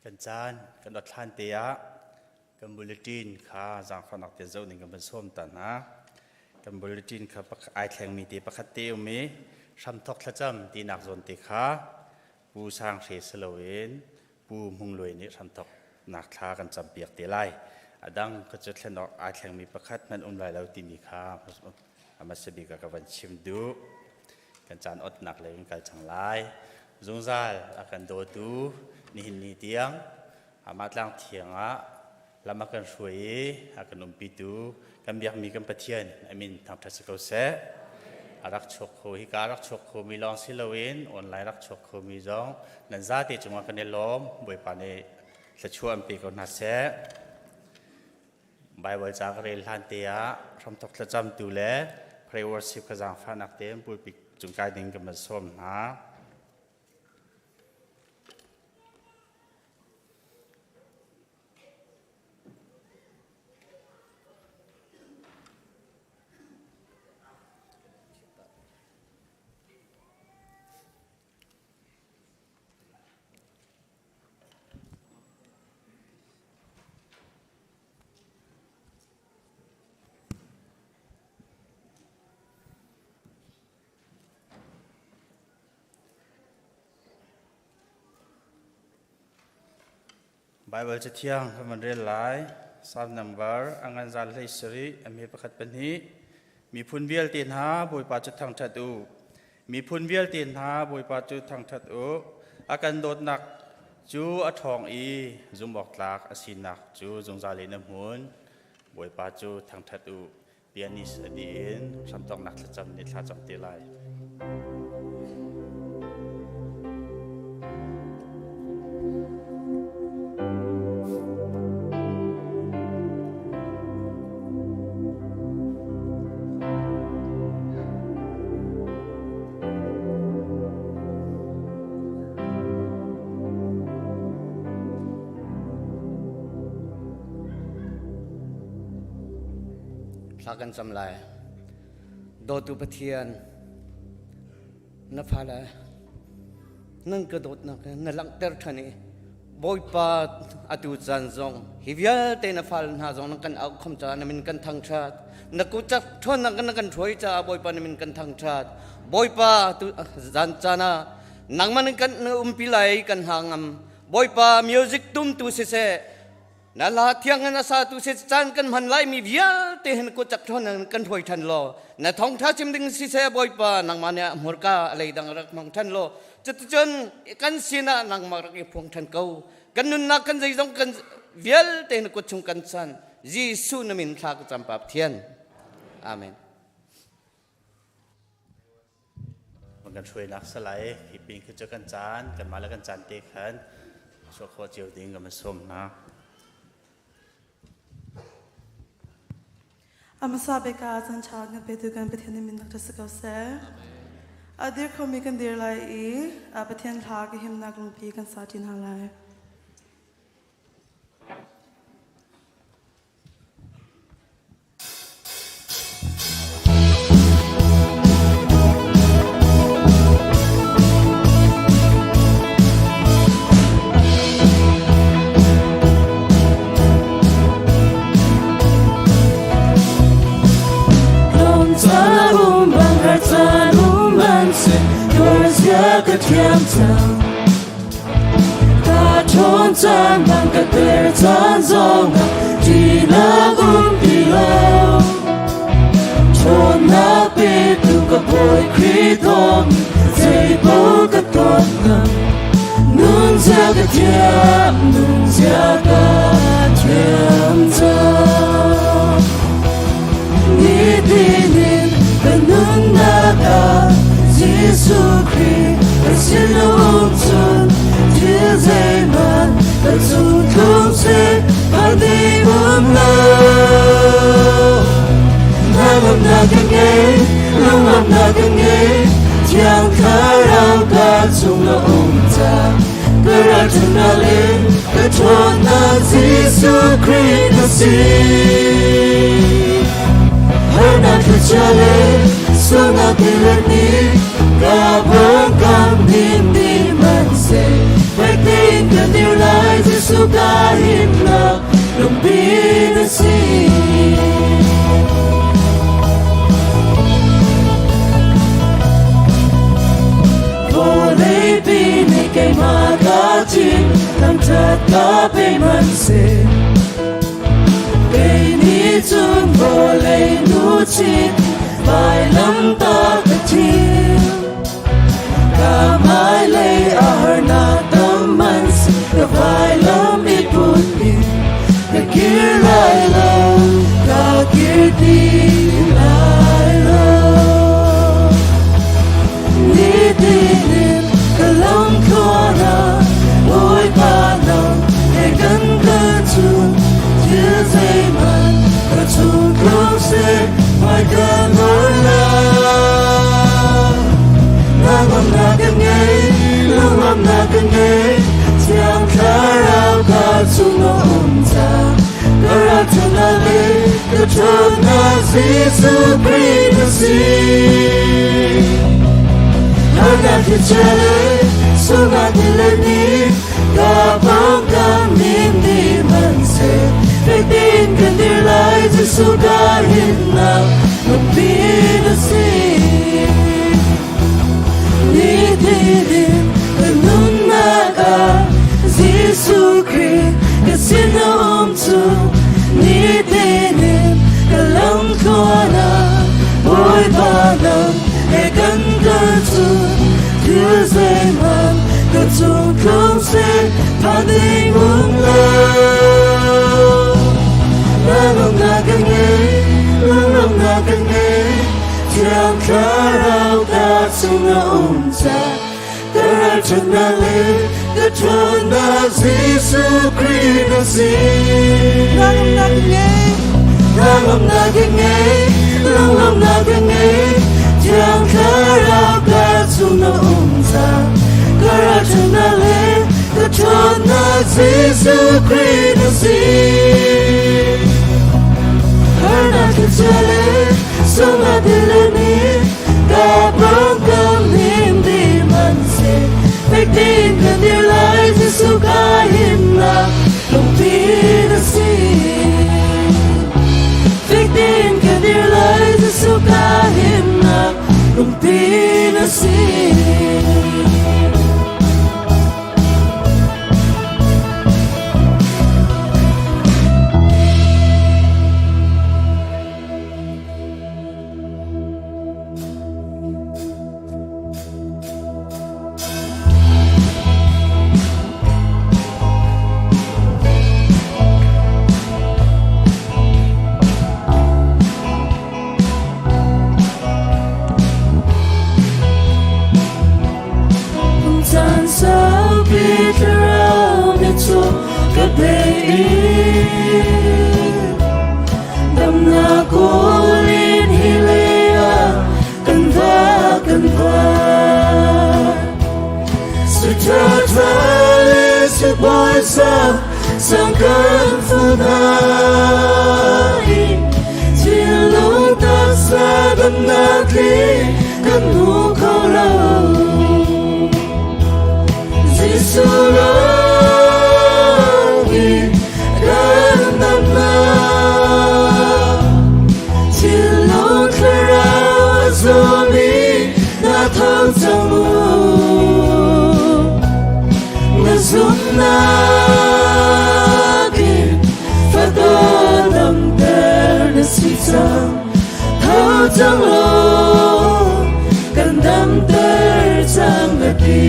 Kan caan kan rat hlan te ah kan bulletin kha zaangfahnak te zoh ning kan van sawm ta hna. Kan bulletin kha ai thlengmi te pakhat te um i hramthok thlacam tinak zawn te kha Pu Sang Hre si loin Pu Hmung Luai nih hramthok nak thla kan campiak te lai. A dang ka cu thlen awk ai thlengmi pakhat hmanh um lai lo timi kha hmasa bik ah ka van chim duh. Kan caan otnak lei in kal cang lai. Zungzal a kan dawtu nihin ni tiang amah tlang thiang ah lam a kan hruai i a kan umpitu kan biakmi kan Pathian a min thangṭhat si ko seh. A rak chuak kho hi ka rak chuak khomi lawng si loin online rak chuak khomi zong nan zate cungah kan i lawm. Bawipa nih thluachuah an pe ko hna seh. Baibal ca ka rel hlan te ah hramthok thlacamtu le pray worship ka zaangfahnak tein pulpit cung kai ding ka van sawm hna. Baibal Cathiang kan van rel lai. Psalm number a ngan zal hlei sarih a me pakhat pahnih. Miphun vialte hna Bawipa cu thangṭhat u. Miphun vialte hna Bawipa cu thangṭhat u. A kan dawtnak cu a ṭhawng i zumhawktlak a sinak cu zungzal in a hmun. Bawipa cu thangṭhat u. Pianist a dih in hramtawknak thlacam nih thla cam te lai. Thla kan cam lai. Dawtu Pathian, na fale nan ka dawtnak na langhter ṭhan i Bawipa atu caan zong hi vialte na fale hna zong na kan auh khom caah na min kan thangṭhat. Na kut cak ṭhawnnak na kan hruai caah Bawipa na min kan thangṭhat. Bawipa tu zan caan ah nangmah na kan umpi lai kan hna ngam. Bawipa music tumtu siseh Na hla thiang in a satu si caan kan hman lai mi vialte hin kut cak ṭhawn in kan hruai ṭhan law na thawngṭha chim ding siseh Bawipa nangmah nih hmurka a leidang rak hmang ṭhan law cuticun kan sinah nangmah rak i phuang ṭhan ko kan nunnak kan zeizong kan vialte hin kut chung kan chan Jesuh na min thla ka cam pa Pathian Amen. Kan hruainak salai hi pin khi cu kan caan kanmah le kan caan te khan chuah khawh cio ding kan sawm hna. Amasa beka chan cha kan petu kan Pathian min dak si ko seh. A dir khomi kan dir lai i a Pathian hla ka himnak lungpi kan sa ṭin hna lai. Ka thiam cang Ka ṭhawn caan bang ka ter caan zongah ṭihnak um ti lo. Ṭhawnnak petu ka Bawi Khrih thawng zeipaoh ka ton ngam. Nunzia ka thiam, nunzia ka thiam cang. Nitin in ka nunnak ah Jesuh Khrih ka sinum cun thil zeihmanh ka cung tlung seh phan ding um lo. Hnangamnak ka ngei, lunglamnak ka ngei, Thiang Thlarau ka chung a um cang. Ka ralṭhatnak le ka ṭhawnnak Jesuh Khrih na si. Harnak thlichia le sualnak tilet nih ka pawngkam hnim dih hmanhseh fek tein Fektin kan dir lai Jesuh ka himnak lungpi na si. Vawlei pi nih keimah ka thim thangṭhat ka pe hmanhseh. Kei nih cun vawlei luchin vailamtah ka thim. Ka hmailei a harnak tam hmanhseh ka vailam i put in ka kir lai lo, ka kir ti lai lo. Nitin in ka lamthluan ah Bawipa nang he kan kal cu thil zeihmanh ka chung tlung seh hmai ka nawl lai. Hnangamnak ka ngei, lungamnak ka ngei, Thiang Thlarau ka chung a um cang. Ka ralṭhatnak le ka ṭhawnnak Jesuh Khrih na si. Harnak hi chia le sualnak hi le ni, ka pawngkam ning nih hmanhseh, fek tein kan dir lai Jesuh ka hinnak lungpi na si. Nitin in ka nunnak ah Jesuh Khrih ka sin a um cu nitin in ka lamthluan ah Bawipa nang he kan kal cu thil zeihmanh ka cung tlung seh phan ding um lo. Lunglawmhnak ka ngei, lunglawmhnak ka ngei, Thiang Thlarau ka chung a um ca ka ralṭhatnak le ka ṭhawnnak Jesuh Khrih na si. Lunglawmhnak ka ngei. Lunglawmhnak ka ngei, lunglawmhnak ka ngei, Thiang Thlarau ka chung a um ca ka ralṭhatnak le ka ṭhawnnak Jesuh Khrih na si. Harnak thlichia le Lungpi na si. Caan saupi thlarau ni cu ka bei i Damnak kawl in hi lei ah kan va kan va. Sutra tha le sibawi sang sang kan fu hna i thinlung taksa damnak tling kan hmu kho lo. Jesuh lawng hi kan damnak. Thinlung thlarau a zawmi na thawng cang mu. Na zumhnak in fako damter na si cang. Tho cang law kan damter cang na ti.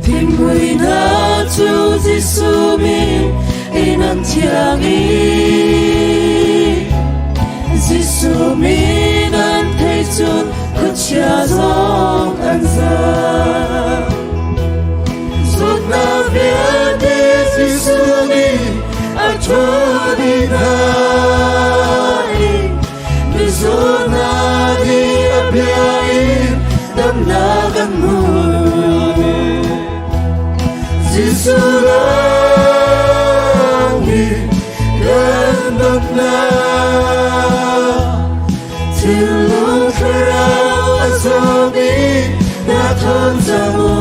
Thinghmui hna cu Jesuh min in an thiang i Jesuh min an theih cun khuachia zong an zam. Zawtnak vialte Jesuh nih a ṭhawl dih hna i mizaw hna nih a bia in damnak an hmu. Jesuh lawng nih kan dawtnak thinlung thlarau a zawmi na thawn cang u.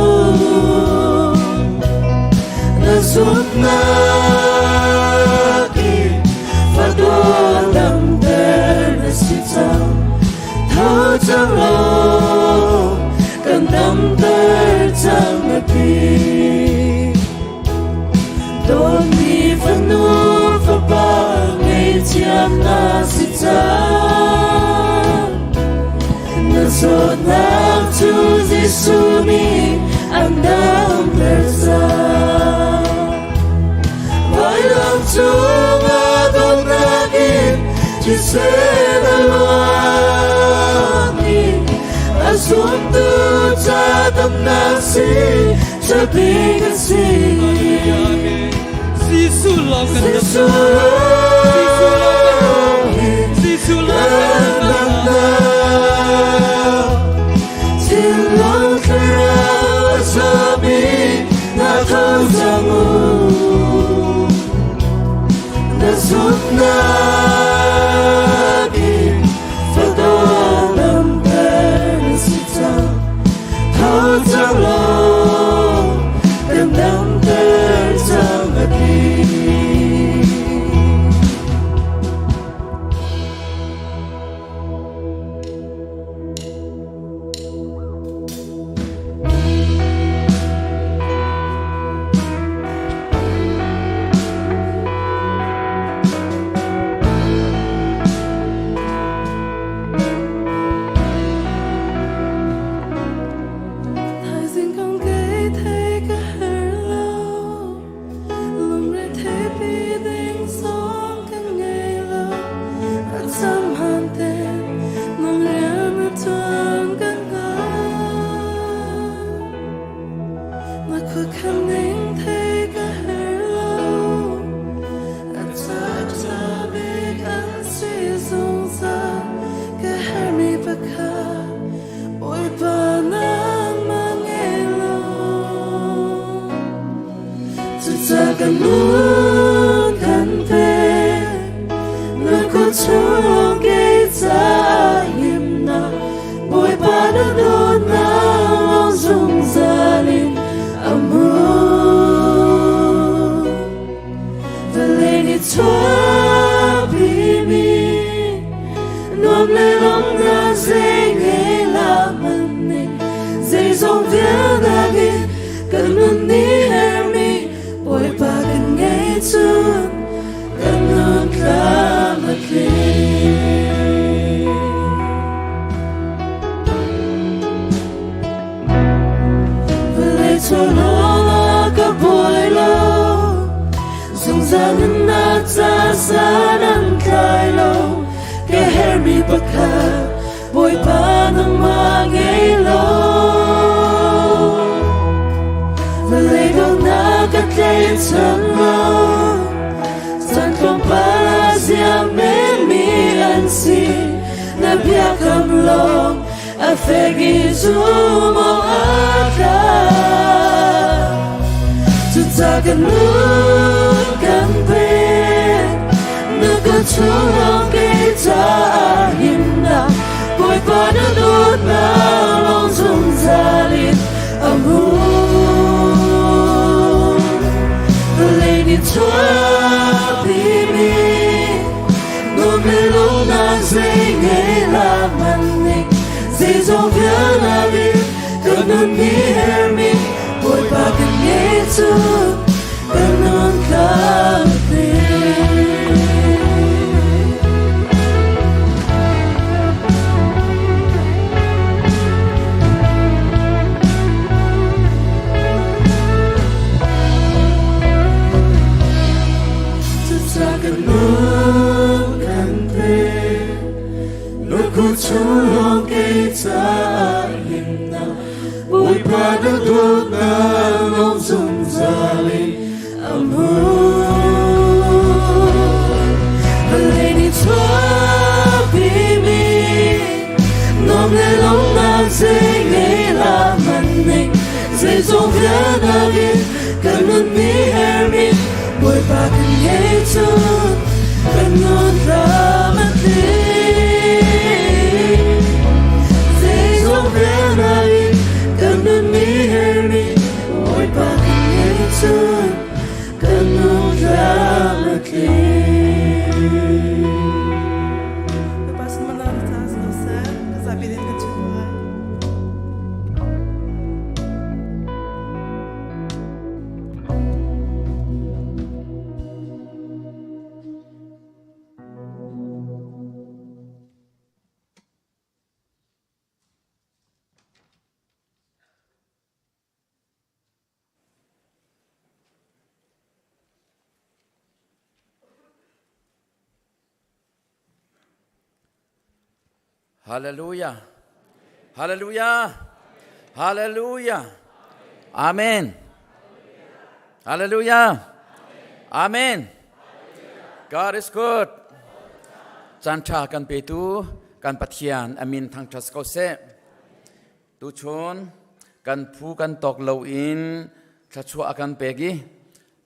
Dawtnak cu Jesuh nih an damter cang. Vailam cungah dawtnak in thisen a luang i a zumtu ca damnak si cabik a si. Jesuh lawng kan dam. Jesuh lawng Jesuh lawng kan dam. Thinlung thlarau a zawmi na tho cang u. Na zumhnak in fadawng damter na si cang. Tho cang law kan damter cang a ti. Thaizing kong kei thei ka her lo. Lungre theipi ding zong ka ngei lo. A cam han te nang rian na tuan ka hngal. Na khuakhan ning thei ka her lo. A ca ṭha bik an si zungzal. Ka hermi pakhat Bawipa nangmah ngei lo. Cucaah kan nun kan pek, na kut chung kei caah himnak, Bawipa na dawtnak lawng zungzal in a hmun. Vawlei nih chuahpimi nuam le lawmhnak zei ngei hlah hmanh nih zeizong vialte in kan nun nih herhmi Bawipa kan ngei cun kan nun tlam a tling. Vawlei chawlawng ka buai lo, zungzal nunnak ca san an tlai lo, ka herhmi pakhat Bawipa nangmah ngei lo. Vawlei donghnak ka tlaichan lo, chan tlawmpal ah ziam menmi an si, na biakam lawng a fek i zum awk aa tlak. Cucaah kan nun kan pek, na ka chung kei caah himnak, Bawipa na dawtnak lawng zungzal in a hmun. Vawlei nih chuahpimi nuam le lawmhnak zei ngei hlah hmanh ning, zeizong vialte kan nun nih herhmi Bawipa kan ngei cu kan nun tlam a tling. Cucaah kan nun kan pek, Lungkut chung kei caah himnak, Bawipa na dawtnak lawng zungzal in a hmun. Vawlei nih chuahpimi nuam le lawmhnak zei ngei hlah hmanh ning, zeizong vialte in kan nun nih herhmi Bawipa kan ngei cun kan nun tlam a tling. Zeizong vialte in kan nun nih herhmi Hallelujah. Hallelujah. Hallelujah. Amen. Hallelujah. Amen. God is good. Caan ṭha kan petu kan Pathian amin thangṭhat ko seh. Tuchun kan phu kan tawk loin thluachuah a kan pek i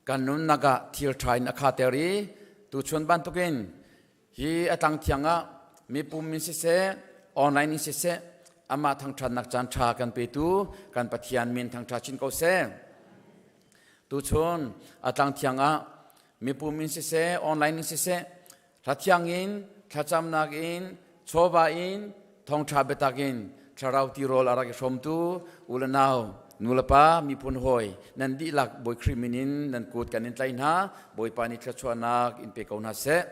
kan nunnak ah thil ṭha in a khater i tuchun bantukin hi a tlang thiang ah mipum in siseh online in siseh amah thangṭhatnak caan ṭha kan petu kan Pathian min thangṭha chin ko seh. Tuchun a tlang thiang ah mipum in siseh online in siseh Hla thiang in, thlacamnak in, chawva in, thawngṭha biatak in thlarau tirawl a rak i hrawmtu u le nau, nu le pa, miphun hawi, nan dihlak Bawi Khrih min in nan kut kan in tlaih hna. Bawipa nih thluachuahnak in pe ko hna seh.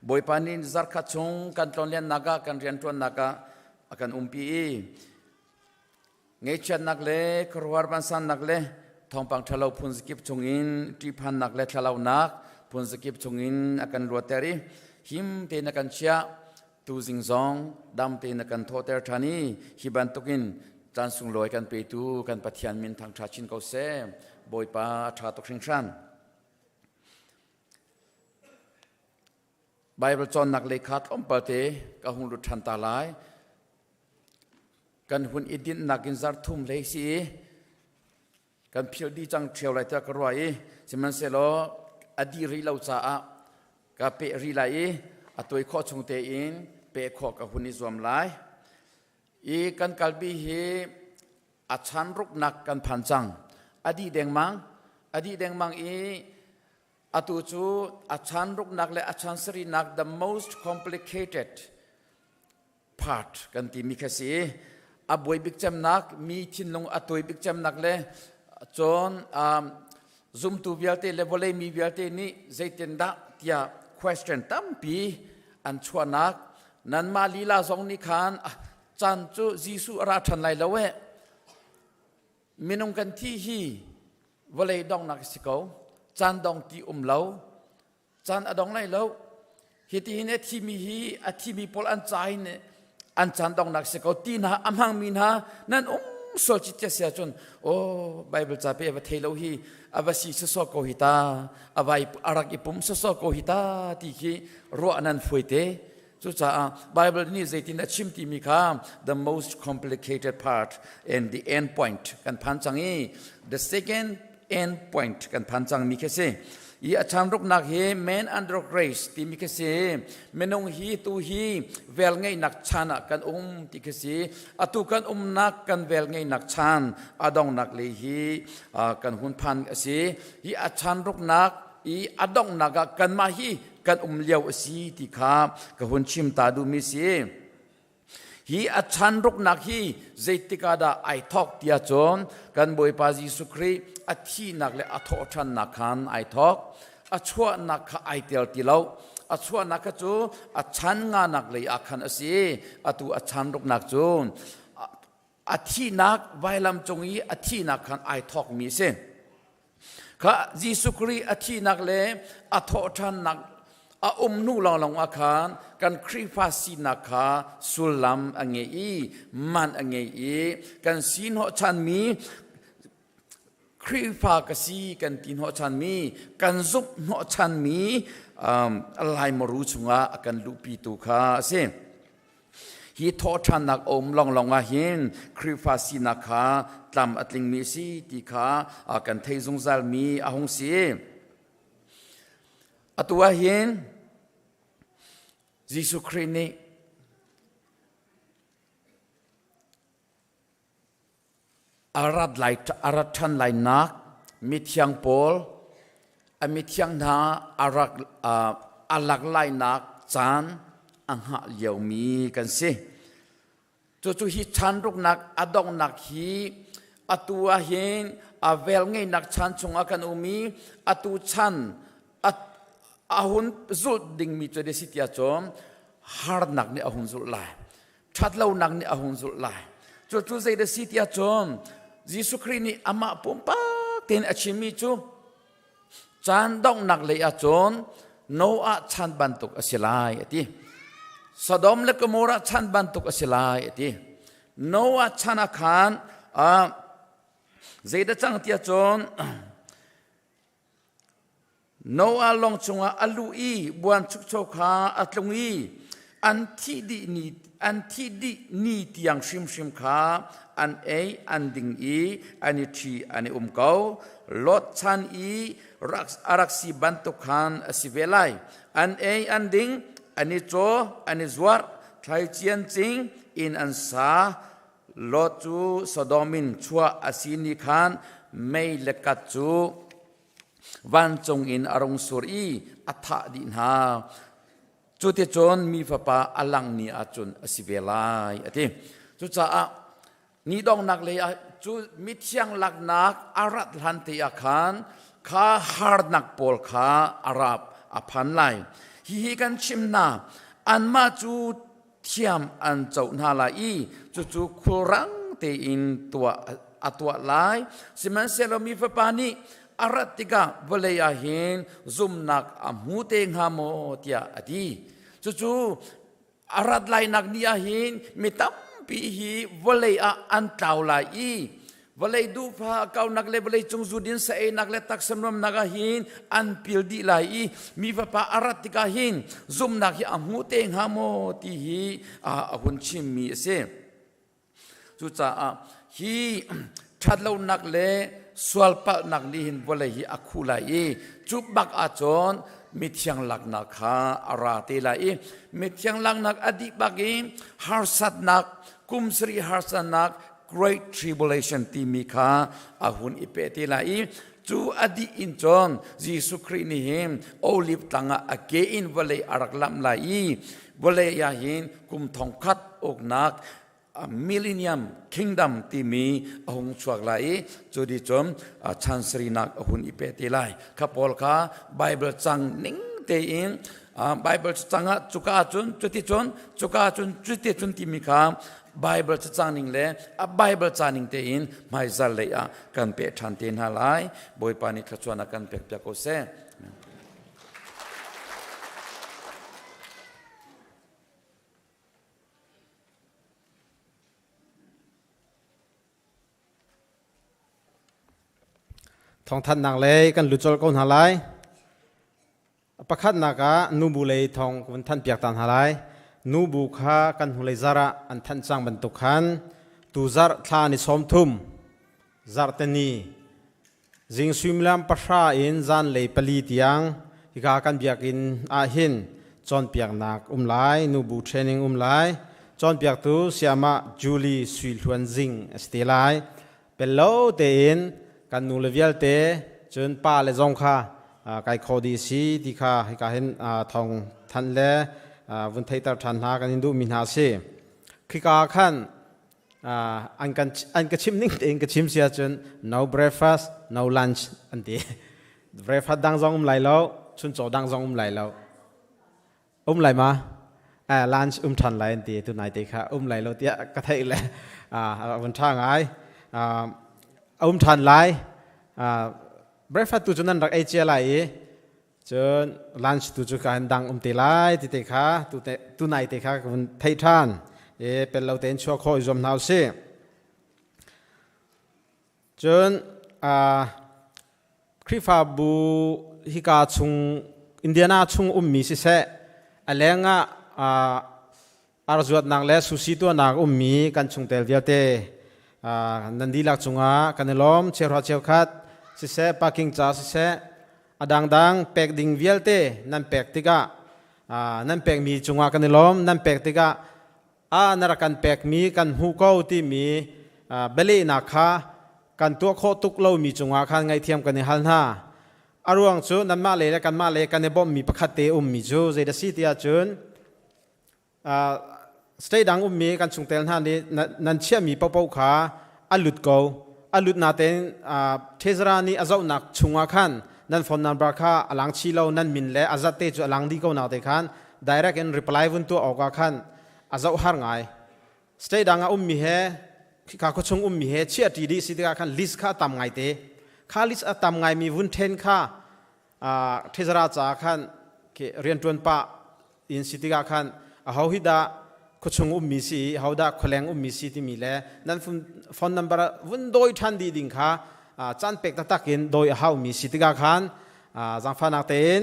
Bawipa nih zarkhat chung kan tlonlennak ah, kan rianṭuannak ah a kan umpi i Ngaihchiatnak le khuaruahhar vansannak le thawngpang ṭhalo phunzakip chungin ṭihphannak le thlalaunak phunzakip chungin a kan luatter i him tein a kan chiah. Tuzing zong dam tein a kan thawhter ṭhan i hi bantukin caan sunglawi kan petu kan Pathian min thangṭha chin ko seh. Bawipa a ṭha tuk hringhran. Baibal cawnnak lei kha tlawmpal te ka hung lut ṭhan ta lai. Kan hun i dinhnak in zarh thum hlei si i kan philh dih cang ṭheo lai tiah ka ruah i sihmanhsehlaw a dih rih lo caah ka peh rih lai i a tuai khawh chung tein peh khawh ka hun i zuam lai. I kan kalpi hi a chan ruknak kan phan cang. A dih dengmang, a dih dengmang i Atu cu a chan ruknak le a chan sarihnak the most complicated part kan timi kha si. A buai bik cemnak, mi thinlung a tuai bik cemnak le cun um, zumtu vialte le vawlei mi vialte nih zeitindah tiah question tampi an chuahnak nanmah lila zong nih khan caan cu Jesuh a ra ṭhan lai lo eh minung kan thi hi vawlei donghnak a si ko caan dong ti um lo caan a dong lai lo hiti hin a thimi hi a thimi pawl an ca hin an caan donghnak si ko ti hna a hmangmi hna nan um sual cit sia cun oh bible ca pe va thei lo hi a va si soso ko hi ta a vai a rak i pum soso ko hi ta ti khi ruah nan fuai te Cucaah Bible nih zeitin a chim timi kha the most complicated part and the end point kan phan cang i the second end point kan phan cang mi khi si. I a chan ruknak hi man under grace timi khi si. Minung hi tu hi vel ngeihnak chan ah kan um ti khi si. Atu kan umnak kan vel ngeihnak chan a dongnak le hi kan hun phan a si. Hi a chan ruknak i a donghnak ah kanmah hi kan um lio a si ti kha ka hun chim ta duhmi si. Hi a chan ruknak hi zeitik ah dah ai thawk tiah cun kan Bawipa Jesuh Khrih a thihnak le a thawhṭhannak khan ai thawk. A chuahnak kha ai tel ti lo. A chuahnak kha cu a chan nganak lei ah khan a si. Atu a chan ruknak cu a thihnak vailam cung i a thihnak khan ai thawkmi a si. Kha Jesuh Khrih a thihnak le a thawhṭhannak a um hnu lawnglawng ah khan kan Khrihfa sinak kha sullam a ngei i man a ngei i kan si hnawhchanmi Khrihfa ka si kan ti hnawhchanmi kan zumh hnawhchanmi um, laimaru chungah a kan luhpitu kha a si. Hi thawhṭhannak a um lawnglawng ah hin Khrihfa sinak kha tlam a tlingmi a si ti kha kan thei zungzalmi a hung si. Atu ah hin Jesuh Khrih nih A rat lai a rat ṭhan lainak mithiang pawl a mithiang hna a rak a lak lainak caan a hngah liomi kan si. Cucu hi chan ruknak a donghnak hi atu ah hin a velngeihnak chan chungah kan um i atu chan a hun zulh dingmi cu si tiah cun harnak nih a hun zulh lai. ṭhatlonak nih a hung zulh lai. Cucu zei dah si tiah cun Jesuh Khrih nih amah pumpak tein a chimmi cu caan donghnak lei ah cun Noah chan bantuk a si lai a ti. Sodom le Gomorrah chan bantuk a si lai a ti. Noah chan ah khan zeidah cang tiah cun Noah lawng chungah a luh i buanchukcho kha a tlung i an thih dih ni an thih dih ni tiang hrimhrim kha an ei an ding i an i ṭhi an i um ko. Lot chan i a rak si bantuk khan a si ve lai. An ei an ding, an i caw, an i zuar, thlaici an cing, inn an sa. Lot cu Sodom in chuah a si ni khan mei le kat cu vancung in a rung sur i a thah dih hna. Cuticun mi fapa a lang ni ahcun a si ve lai a ti. Cucaah ni donghnak lei ah cu mithiang laknak a rat hlan te ah khan kha harnak pawl kha a rap a phan lai. Hihi kan chim hna, anmah cu thiam an coh hna lai i cucu khulrang tein tuah a tuah lai. Sihmanhsehlaw mi fapa nih a rat tikah vawlei ah hin zumhnak a hmu te hnga maw tiah a ti. Cucu a rat lainak ni ah hin mi tampi hi vawlei ah an tlau lai i vawlei duhfa kaunak le vawlei cung zudin sa einak le taksa nuamnak ah hin an pil dih lai i mi fapa a rat tikah hin zumhnak hi a hmu te hnga maw ti hi a hun chimmi a si. Cucaah hi ṭhatlonak le sualpalhnak nih hin vawlei hi a khuh lai i cu bak ahcun mithiang laknak kha a ra te lai i mithiang laknak a dih bak i harsatnak kum sarih harsatnak Great Tribulation timi kha a hun i peh te lai i cu a dih in cun Jesuh Khrih nih hin Olive tlang ah a ke in vawlei a rak lamh lai i vawlei ah hin kum thongkhat uknak millennium kingdom timi a hung chuak lai i cu di cun chan sarinak a hun i peh te lai. Kha pawl kha Bible cang ning tein Bible cang ah cuka ahcun cuti cun cuka ahcun cuti cun timi kha Bible cacang ning le a Bible ca ning tein hmaizal lei ah kan peh ṭhan te hna lai. Bawipa nih thluachuah a kan pek piak ko seh. Thawngthanhnak lei kan lut colh ko hna lai. Pakhatnak ah nubu lei thawng kan thanh piak ta hna lai. Nubu kha kan hnulei zarh ah an thanh cang bantuk khan tu zarh thla ni 30 zarhte ni zing suimilam 9 in zanlei 4 tiang hika kan biakinn ah hin cawnpiaknak um lai, nubu training um lai. Cawnpiaktu sayamah Julie Sui Hluan Zing a si te lai. Pello tein kan nu le vialte cun pa le zong kha kai kho dih si ti kha hika hin thawng thanh le vun theihter ṭhan hna kan in duhmi hna a si. Khika khan an kan an ka chim ning tein ka chim si ahcun no breakfast no lunch an ti. Breakfast dang zong um lai lo, chuncaw dang zong um lai lo. Um lai ma? Lunch um ṭhan lai an ti tu nai te kha um lai lo tiah ka theih le vun ṭha ngai. Um ṭhan lai. Breakfast tu cu nan rak ei cia lai i cun lunch tu cu ka han dang um te lai ti te kha tu nai te kha ka vun theih ṭhan. E pel lo tein chuah khawh i zuam hna usih. Cun Khrihfabu hika chung Indiana chung ummi siseh a leng ah arzuatnak le susi tuahnak ummi kan chungtel vialte nan dihlak cungah kan i lawm. Cheuhra cheukhat siseh parking ca siseh a dangdang pek ding vialte nan pek tikah nan pekmi cungah kan i lawm. Nan pek tikah a na rak kan pekmi kan hmu ko timi bialehnak kha kan tuah khawh tuk lomi cungah khan ngaihthiam kan i hal hna. A ruang cu nanmah le le kanmah le kan i bawmhmi pakhat te ummi cu zeidah si tiah cun state dang ummi kan chungtel hna nih nan chiahmi paohpaoh kha a lut ko. A lut natein Thezara nih a zohnak chungah khan nan phone number kha a lang chi lo, nan min le a zat te cu a lang dih ko na te khan direct in reply vun tuah awk ah khan a zoh har ngai. State dang ah ummi he khika khuachung ummi he chiah ṭi dih si tikah khan list kha a tam ngai te. Kha list a tam ngaimi vun ṭhen kha Thezara caah khan rianṭuan pah in si tikah khan Aho hi dah khuachung ummi si i aho dah khualeng ummi si timi le nan phone number vun dawi ṭhan dih ding kha caan pek taktak in dawi a haumi si tikah khan zaangfahnak tein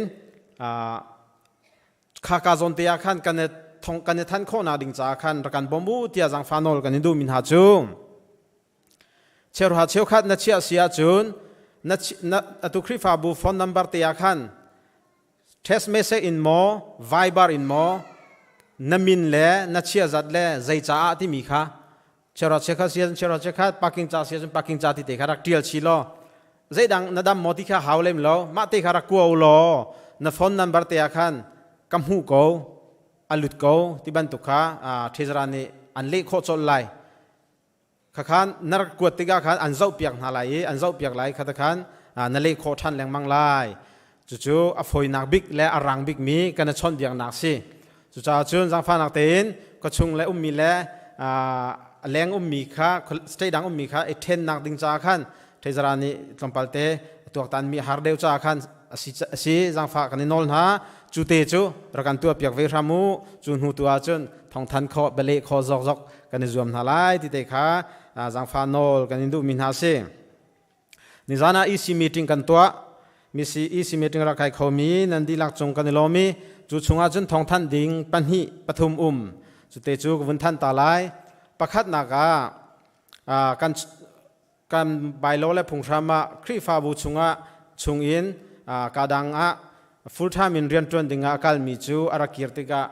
khaka zawn te ah khan kan i thong kan i than khawhnak ding caah khan rak kan bawm u tiah zaangfah nawl kan in duhmi hna cu cheuhra cheukhat na chiah si ahcun na, na atu Khrihfabu phone number te ah khan text message in maw Viber in maw na min le na chiah zat le zei caah timi kha chero chekhat si ahcun chero chekhat parking ca si ahcun parking ca ti te kha rak tial chi law zeidang na dam maw ti kha hau lem lo mah te kha rak kua law na phone number te ah khan ka hmuh ko a lut ko ti bantuk kha treasurer nih an leh khawh colh lai khakhan na rak kuat tikah khan an zoh piak hna lai i an zoh piak lai kha khan na leh khawh ṭhan lengmang lai cucu a fawinak bik le a rang bik mi kan i chawnhbiaknak si cucaah cun zaangfahnak tein khuachung le ummi le a leng ummi kha state dang ummi kha i ṭhennak ding caah khan Treasurer nih tlawmpal te tuaktan mi har deuh caah khan a si zaangfah kan i nawl hna cu te cu rak kan tuah piak ve hram u cu hnu tu ahcun thongthan khawh beleh khawh zawkzawk kan i zuam hna lai ti te kha zaangfah nawl kan in duhmi hna si. Nizan ah EC meeting kan tuah. Misi EC meeting rak kai khomi nan dihlak cung kan i lawm i cu chungah cun thawngthanh ding pahnih pathum um. Cute cu ka vun thanh ta lai. Pakhatnak ah kan kan bylaw le phunghram ah Khrihfabu chungah chungin kadang ah full time in rianṭuan dingah a kalmi cu a rak kir tikah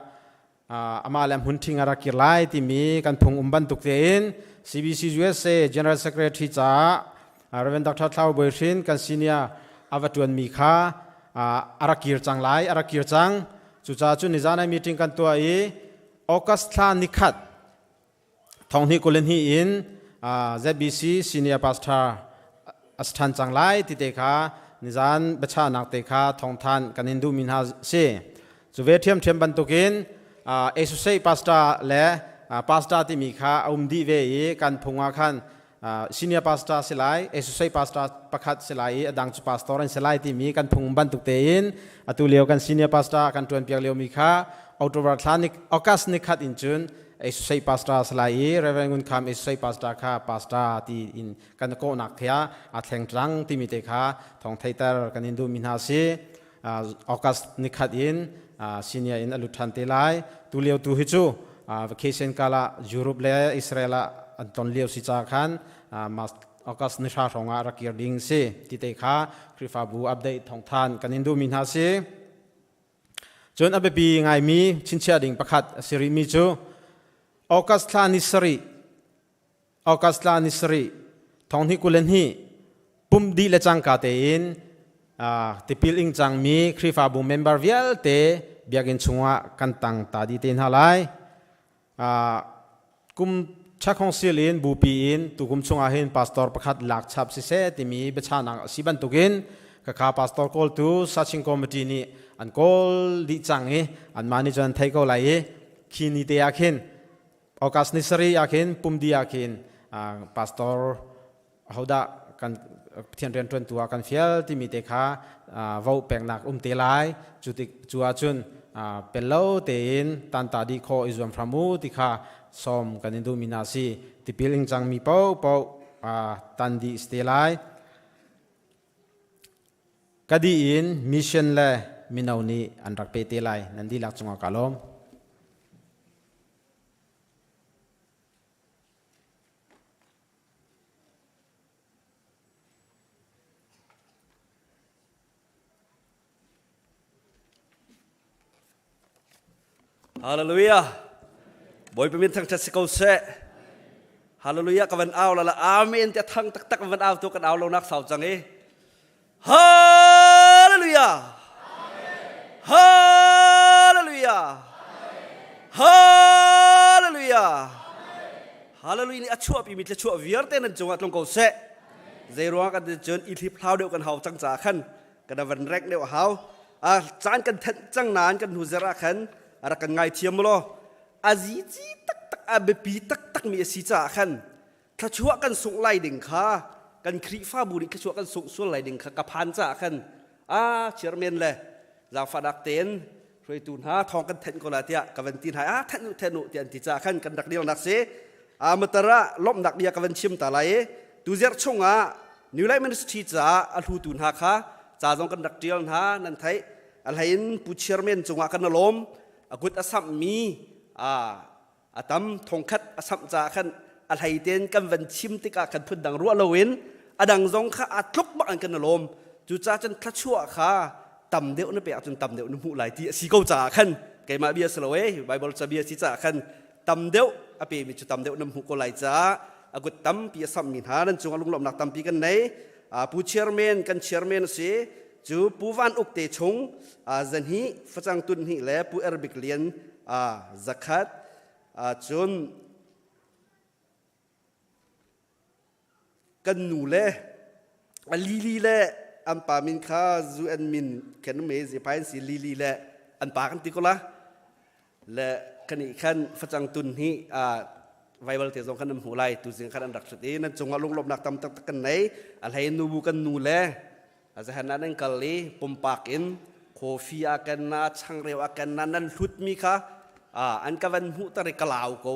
amah le hmun ṭhing a rak kir lai timi kan phung um bantuk tein CBC USA General Secretary caah Reverend Dr. Thlau Bawi Hrin kan senior a va ṭuanmi kha a rak kir cang lai a rak kir cang cucaah cun nizan ai meeting kan tuah i August thla nikhat thonghnih 22 in ZBC senior pastor a si ṭhan cang lai ti te kha nizan biachahnak te kha thawngthan kan in duhmi hna si. Cu ve ṭhiamṭhiam bantukin associate pastor le pastor timi kha a um dih ve i kan phung ah khan senior pastor si lai, associate pastor pakhat si lai i a dang cu pastor an si lai timi kan phung bantuk tein atu lio kan senior pastor kan ṭuanpiak liomi kha October thla ni August ni khat in cun associate pastor si lai i Reverend Ngun Kham associate pastor kha pastor ti in kan kawhnak thea a thleng tlang timi te kha thawng theiter kan in duhmi hna si August nikhat in senior in a lut ṭhan te lai tu lio tu hi cu vacation kala Europe le Israel ah an ton lio si ca khan August ni hra hrawng ah rak kir ding si ti te kha Khrihfabu update thawngthan kan in duhmi hna si Cun a biapi ngaimi chinchiah ding pakhat a si rihmi cu August thla ni sarih August thla ni sarih thonghnih 22 pum dih le cangka tein tipil ing cangmi Khrihfabu member vialte biakinn chungah kan tang ta dih te hna lai. Kum chakhong sil in bupi in tukum chungah hin pastor pakhat lak chap siseh timi biachahnak a si bantukin kaka pastor kawltu searching committee nih an kawl dih cang i anmah nih cun an thei ko lai i khi ni te ah khin August ni sarih ah khin pumdi ah khin pastor ahodah kan Pathian rianṭuantu ah kan fial timi te kha vo peknak um te lai cu tik cu ahcun pel lo tein tanta dih khawh i zuam hram u ti kha sawm kan in duhmi hna si tipil ing cangmi paohpaoh tan dih si te lai ka dih in mission le mino nih an rak pe te lai nan dihlak cungah ka lawm Hallelujah. Bawipa min thangṭhat si ko seh. Hallelujah ka van au la la amen te thang taktak van au tu kan au lo nak sau cang i. Hallelujah. Hallelujah. Hallelujah. Hallelujah ni a chuahpi mi thluachuah vialte nan cungah tlung ko seh. Zei ruang kan cun i hlip hlau deuh kan hau cang caah khan kan van rek deuh a hau. A caan kan thenh cang nain kan hnu zer ah khan a rak kan ngai thiam law a zici taktak a biapi taktak mi a si caah khan thluachuah kan sungh lai ding kha kan Khrihfabu nih thluachuah kan sungh sual lai ding kha ka phan caah khan a chairman le zaangfahnak tein. Hruaitu hna thawng kan thenh ko la tiah ka van ti hna ah thenh u thenh u tiah an ti caah khan kan rak dirnak si. Amatar ah lawmhnak bia ka van chim ta lai i tuzerh chungah New Life Ministry caah a hlutu hna kha ca zong kan rak ṭial hna nan theih. A hlei in Pu Chairman cungah kan lawm. A kut a samhmi a tam thongkhat a samh caah khan a hlei tein kan van chim tikah kan phun dang ruah loin a dang zong kha aa tluk bak an kan lawm. Cucaah cun thluachuah kha tam deuh na pek ahcun tam deuh na hmuh lai ti a si ko caah khan keimah bia si lo e Bible cabia si caah khan tam deuh a pemi cu tam deuh nan hmuh ko lai caah a kut tampi a sammi hna nan cungah lunglawmhnak tampi kan nei. Pu chairman kan chairman a si cu Pu Van Uk te chung zanhi facang tun hnih le Pu Erbik Lian zakhat cun Kan nu le a Lili le an pa min kha zu an min khen me zepai an si Lili le an pa kan ti ko la le kan i khan facang tun hi a Bible te zong khan an hmu lai tu zing khan an rak thut i nan cungah lunglawmhnak tam tak kan nei a hlei nu bu kan nu le a zahan nan kal i pumpak in coffee a ken na changreu a ken na nan hlut mi kha an ka van hmuh tar i ka lau ko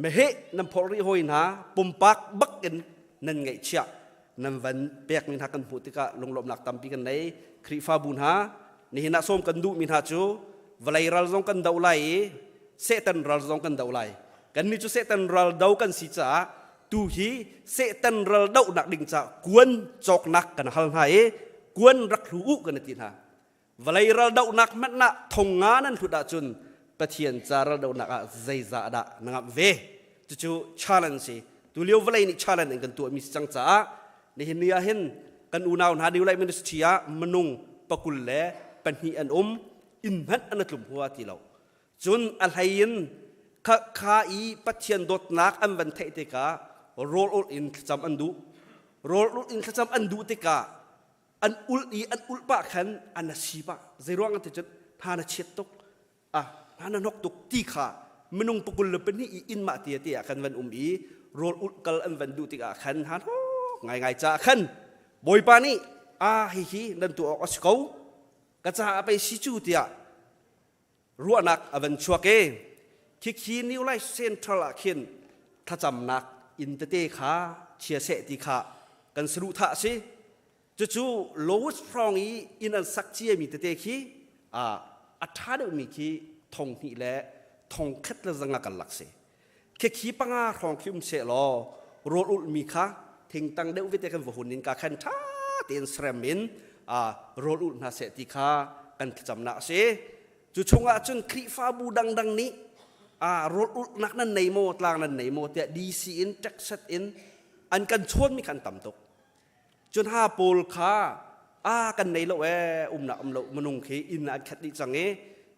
Meheh nan phorh rih hawi hna pumpak bak in nan ngaihchiah nan van pekmi hna kan hmuh tikah lunglawmhnak tampi kan nei. Khrihfabu hna nihin ah sawm kan duhmi hna cu vawlei ral zong kan doh lai i Satan ral zong kan doh lai. Kannih cu Satan ral do kan si caah tu hi Satan ral dohnak ding caah kuan cawknak kan hal hna i kuan rak hlu u kan ti hna. Vawlei raldohnak hmanh ah thong nga nan hlut ahcun Pathian ca raldohnak ah zeizah dah na ngamh ve? Cucu challenge si. Tulio vawlei nih challenge in kan tuahmi si cang caah nihin ni ah hin kan unau hna New Life Ministry ah minung pakul le pahnih an um inn hmanh an tlum hua ti lo. Cun a hlei in kha, kha i Pathian dawtnak an van theih tikah rawl ulh in thlacam an duh. Rawl ulh in thlacam an duh tikah an ulh i an ulh pah khan an a si pah zeiruang an ti cun hna na chiat tuk ah hna na hnok tuk ti kha minung pakul le pahnih i inn mah tia te ah khan van um i rawl ulh kal an van duh tikah khan hna hnok ngaingai caah khan bawipa nih a hihi nan tuah awk a si ko ka caah pei si cu tiah ruahnak a van chuak i khikhi New Life Central ah khin thlacamnak inn tete kha chia seh ti kha kan saduhthah a si. Cucu Lowest hrawng i inn an sak ciami tete khi a ṭha deuhmi khi thong hnih le thong khat le zanga kan lak si. Khikhi panga hrawng khi um seh law rawl ulhmi kha thingtang deuh vete kan va hun in ka khan ṭha tein serem in rawl ulh hna seh ti kha kan thlacamnak a si. Cu chungah cun Khrihfabu dangdang nih rawl ulhnak nan nei maw, tlang nan nei maw tiah DC in Texas in an kan chawnmi kha an tam tuk. Cun ha pawl kha a kan nei lo ee umnak um lo minung khi inn an khat dih cang i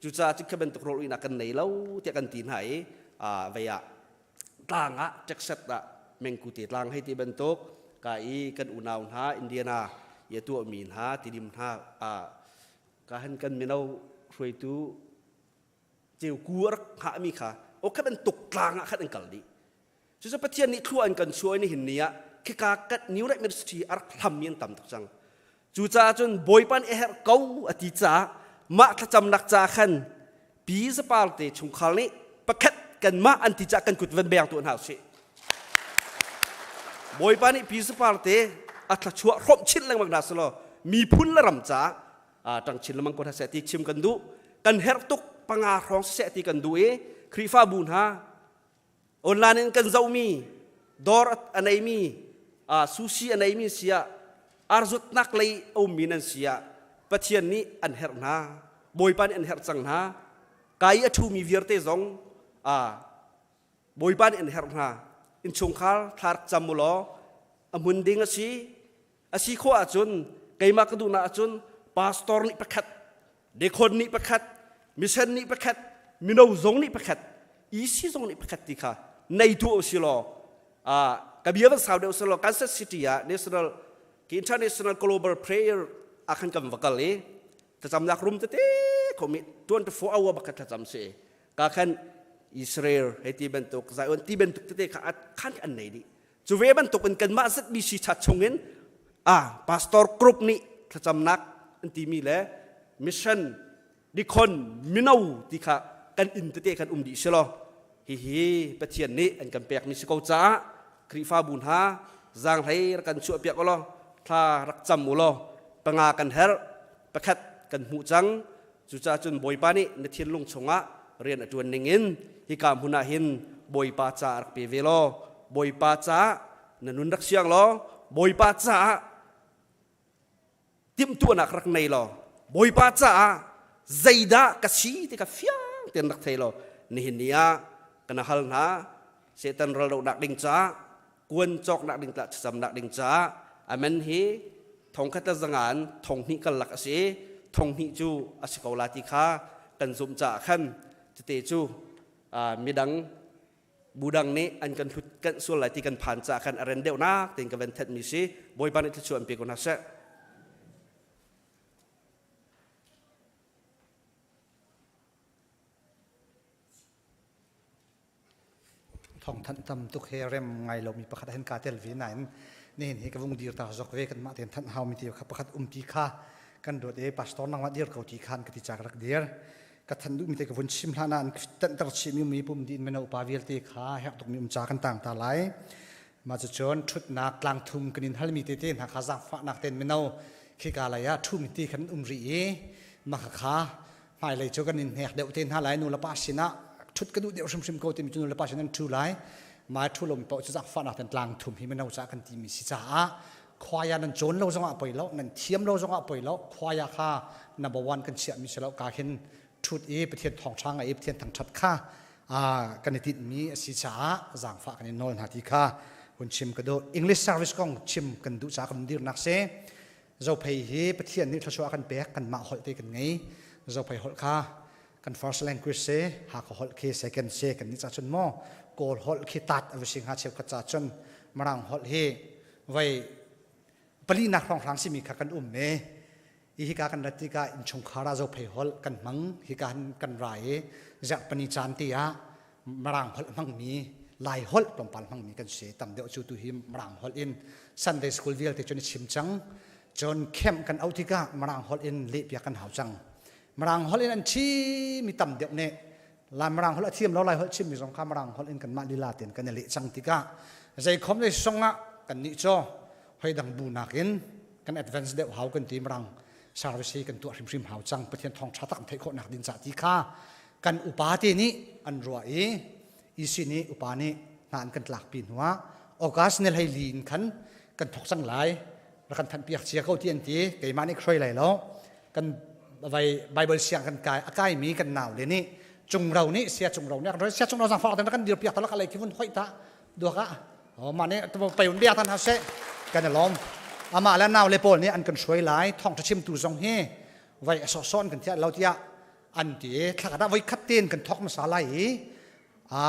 cucaah cu khi bantuk rawl uinak kan nei lo tiah kan ti hna i vei ah tlang ah Texas ah mengkute tlang hei ti bantuk ka i kan unau hna Indiana i a tuahmi hna tidim hna ka han kan mino hruaitu ceuku a rak hngahmi kha o kha bantuk tlang ah khan an kal dih Cucu Pathian nih thlua an kan chuah i nihin ni ah khika kat New Life Ministry a rak hlammi an tam tuk cang. Cucaah cun Bawipa nih a herh ko a ti caah mah thlacamnak ca khan Pi Zapar te chungkhar nih pakhat kanmah an ti caah kan kut van beng tuah hna usih. Bawipa nih Pi Zapar te a thluachuah hrawmh chin lengmang hna selaw miphun le ram caah ṭang chin lengmang ko hna seh ti chim kan duh. Kan herh tuk panga hrawng siseh ti kan duh i Khrihfabu hna Online in kan zohmi, dawr a neimi, sushi a neimi si ah, arzutnak lei a ummi nan si ah, Pathian nih an herh hna. Bawipa nih an herh cang hna. Ka i a ṭhumi vialte zong Bawipa nih an herh hna. Innchungkhar thla rak cam u law a hmun ding a si. A si khawh ahcun keimah ka duhnak ahcun pastor nih pakhat, dekhon nih pakhat, mission nih pakhat, mino zong nih pakhat, EC zong nih pakhat ti kha nei tu si law ka bia van sau deuh si law Kansas City ah National International Global Prayer ah khan kan va kal i thlacamnak room tete khomi 24 hour bakhat thlacam si ka khan Israel hei ti bantuk Zion ti bantuk tete kha khan an nei dih Cu ve bantukin kanmah ZBC chat chungin ah pastor group nih thlacamnak an timi le mission Dikhon mino ti kha kan inn tete kan um dih si law hihi Pathian nih an kan pekmi si ko caah Khrihfabu hna zaanghlei rak kan chuahpiak u law thla rak cam u law panga kan herh pakhat kan hmuh cang. Cucaah cun Bawipa nih na thinlung chungah rian a ṭuan ningin hika hmun ah hin Bawipa ca rak pe ve law Bawipa caah na nun rak siang law Bawipa caah timhtuahnak rak nei law Bawipa caah zeidah ka si ti kha fiang tein rak thei law nihin ni ah kana hal hna. Satan raldohnak ding caah, kuan cawknak ding tlah thlacamnak ding caah amen hi thongkhat le zangan thonghnih karlak a si i thonghnih cu a si ko la ti kha kan zumh caah khan cite cu midang budang nih an kan hlut kanh sual lai ti kan phan caah khan a ren deuhnak tein ka van thenhmi si. Bawipa nih thluachuah an pe ko hna seh. Thawngthanh tam tuk he rem ngai lomi pakhat ah hin kaa tel ve nain nihin hi ka vung dir ta zok ve. Kanmah tein thanh haumi ti kha pakhat um ti kha kan ruat e pastor nangmah dir ko ti khan ka ti ca ka rak dir. Ka thanh duhmi te ka vun chim hlan ah an tanhter chihmi mi pum din mino upa vialte kha herh tukmi um ca kan tang ta lai. Mah cucun ṭhutnak tlangthum kan in halmi tete hna kha zaangfahnak tein mino khika lei ah ṭhumi ti khan um rih i mah kha hmailei cu kan in hnek deuh te hna lai. Nu le pa sinah ṭhut ka duh deuh hrimhrim ko timi cu nu le pa sin an ṭhu lai. Mai ṭhu lomi paoh cu zaangfahnak tein tlangthum hi mino caah kan timi si caah khoaya nan cawn lo zongah poi lo, nan thiam lo zongah poi lo, khoaya kha number one kan chiahmi si lo. Ka khin ṭhut i Pathian thawngṭha ngai i Pathian thangṭhat kha kan i tinhmi a si caah zaangfah kan i nawl hna ti kha hun chim ka duh. English service kong chim kan duh caah kan dirnak si. Zophei hi Pathian nih thluachuah kan pek, kanmah holh te kan ngei. Zophei holh kha kan first language si, Hakha holh khi second si. Kan nih ca cun maw Kawl holh khi tat a va si hnga, cheukhat ca cun Mirang holh hi vai palinak hrawnghrang simi kha kan um e. I hika kan rat tikah innchungkhar ah Zophei holh kan hmang. Hika kan ra i zarhpani caan te ah Mirang holh hmangmi, Lai holh tlawmpal hmangmi kan si. Tam deuh cu tu hi Mirang holh in Sunday school vialte cun i chim cang. Cun camp kan auh tikah Mirang holh in lehpiak kan hau cang. Mirang holh in an chim mi tam deuh nih Lai Mirang holh a thiam lo, Lai holh chimmi zong kha Mirang holh in kanmah lila tein kan i leh cang tikah zei khom zei song ah kan nih cu hoi dang bu nakin kan advance deuh hau kan ti. Mirang service hi kan tuah hrimhrim hau cang, Pathian thawngṭha tak theih khawhnak ding cah ti kha kan upa te nih an ruah i EC nih upa nih hna an kan tlakpi hnuah August ni hlei li in khan kan thok cang lai, rak kan thanh piak cia ko ti an ti. Keimah nih hroi lai lo, kan vai Bible siang kan kai a kaimi kan nau le nih cungro nih sia cungro nih sia cungro zang fak kan dir piak talak alei khi vun hoi ta duak ah oh mah nih pei un bia tan ha se kan lom. Amah le nau le pawl nih an kan hruai lai. Thong chim tu zong hi vai a sawh kan thiah lo tiah an ti. Thlakhat ah voi khat ten kan thok masa lai i a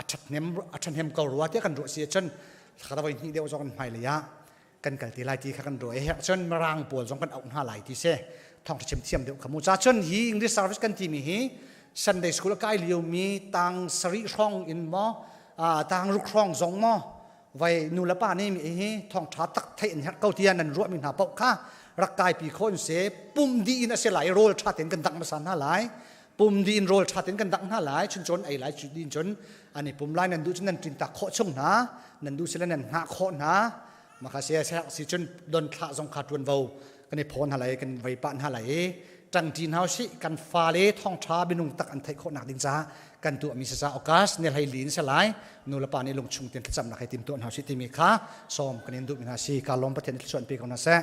a thathnem a thahnem ko rua tiah kan ruah si cun thlakhat ah voi hnih deuh zong kan hmai lei ah kan kal ti lai ti kha kan ruah i cun mirang pawl zong kan auh hna lai ti si. Thong chim thiam deuh kha mu ca cun hi English service kan timi hi Sunday school kai lio mi tang sarih hrawng in maw, tang ruk hrawng zong maw, vai nu le pa nih mi hi thong tha tak theih in herh ko tiah nan ruah mi hna paoh kha rak kai pi kho in se. Pum di in a si lai, rawl tha tein kan dang hmasa hna lai. Pum di in rawl tha tein kan dang hna lai, chun chon ei lai. Cu din cun ani pum lai. Nan duh cun nan tin tak khawh chung hna, nan duh sile nan hngah khawh hna. Maka se si cun don thlah zong kha tuan vo kan i phone hna lai, kan vei pa hna lai i ṭangṭi hna usih. Kan fale thawngṭha minung tak an theih khawh nak ding caah kan tuahmi si ca August ni hlei li in si lai. Nu le pa nih lungchung tein thlacamnak he tim tuah hna usih timi kha sawm kan in duhmi hna si. Ka lawm. Pathian nih thluachuah in pe ko hna seh.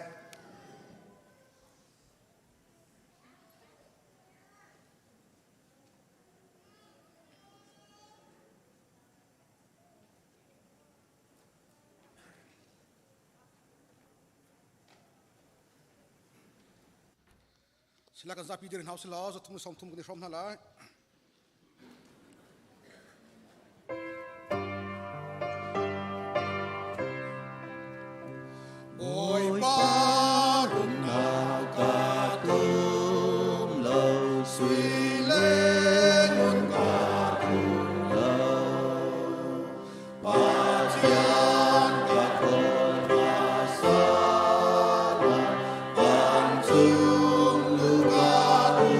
Sila kan zapi dir hna usih law zathum le 30 kan i hrawm hna lai. Bawipa rumnak ka tum lo, sui le ngun ka tum lo, Pathian ka kawl hmasa lai, vancung lu ka tu.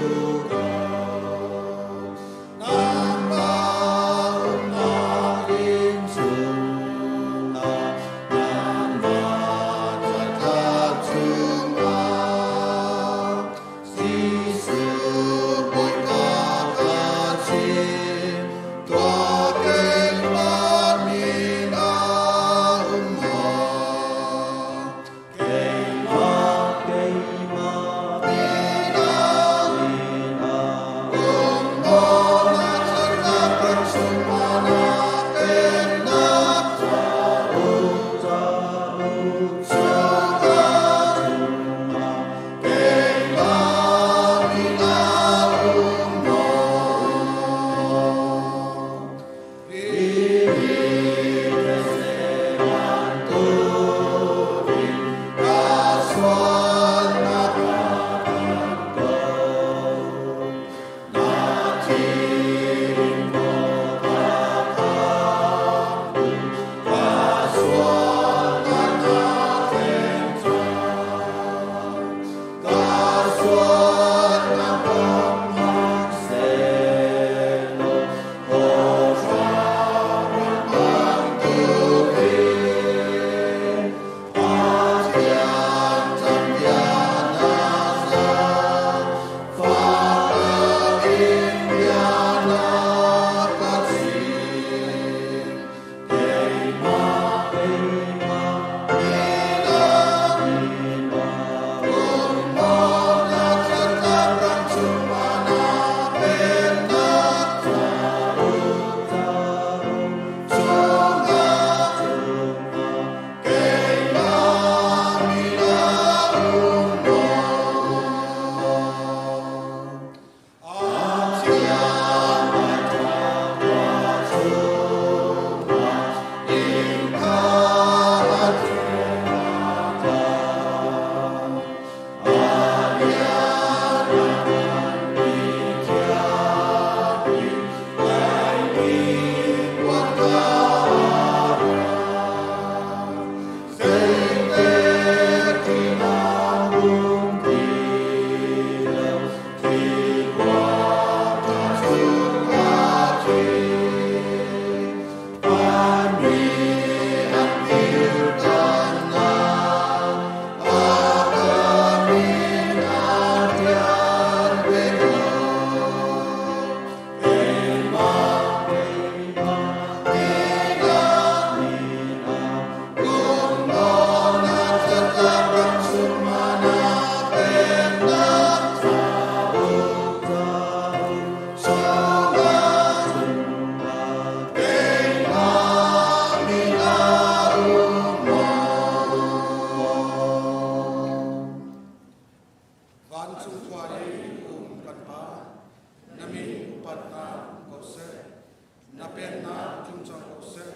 Pennak tlung cang ko seh.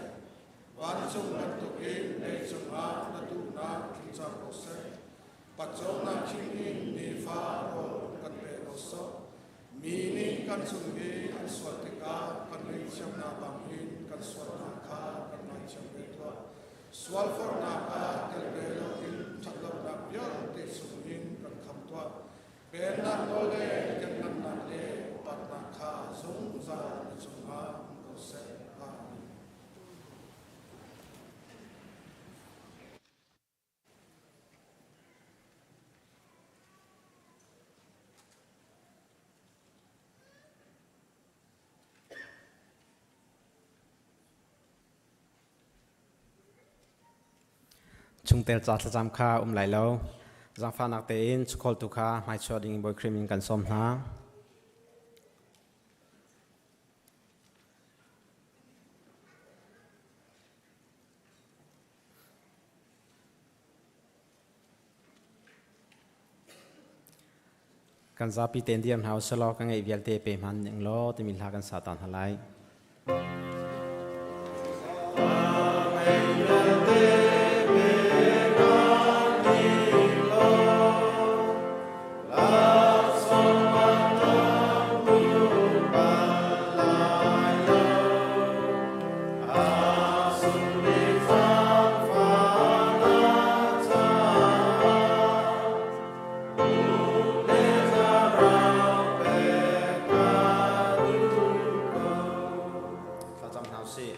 Vancung bantukin leicung ah na duhnak tling cang ko seh. Pacawmnak khing in nifa rawl kan pe ko sawh. Mi nih kan cung i an sual tikah kan ngaihthiamnak bangin kan sualnak kha kan ngaithiam ve tuah. Sualforhnak ah tel ve loin ṭhatlonak vialte chungin kan kham tuah. Pennak nawl le lianngannak le upatnak kha zungzal na cungah um ko seh. Amen. Chungtel ca thlacam kha um lai lo. Zaangfahnak tein chukholtu kha hmaichuah ding Bawi Khrih min kan sawm hna. Kan zapi tein dir hna usih law ka ngeih vialte pe hman ning law timi hla kan sa ta hna lai. Thlacam hna usih.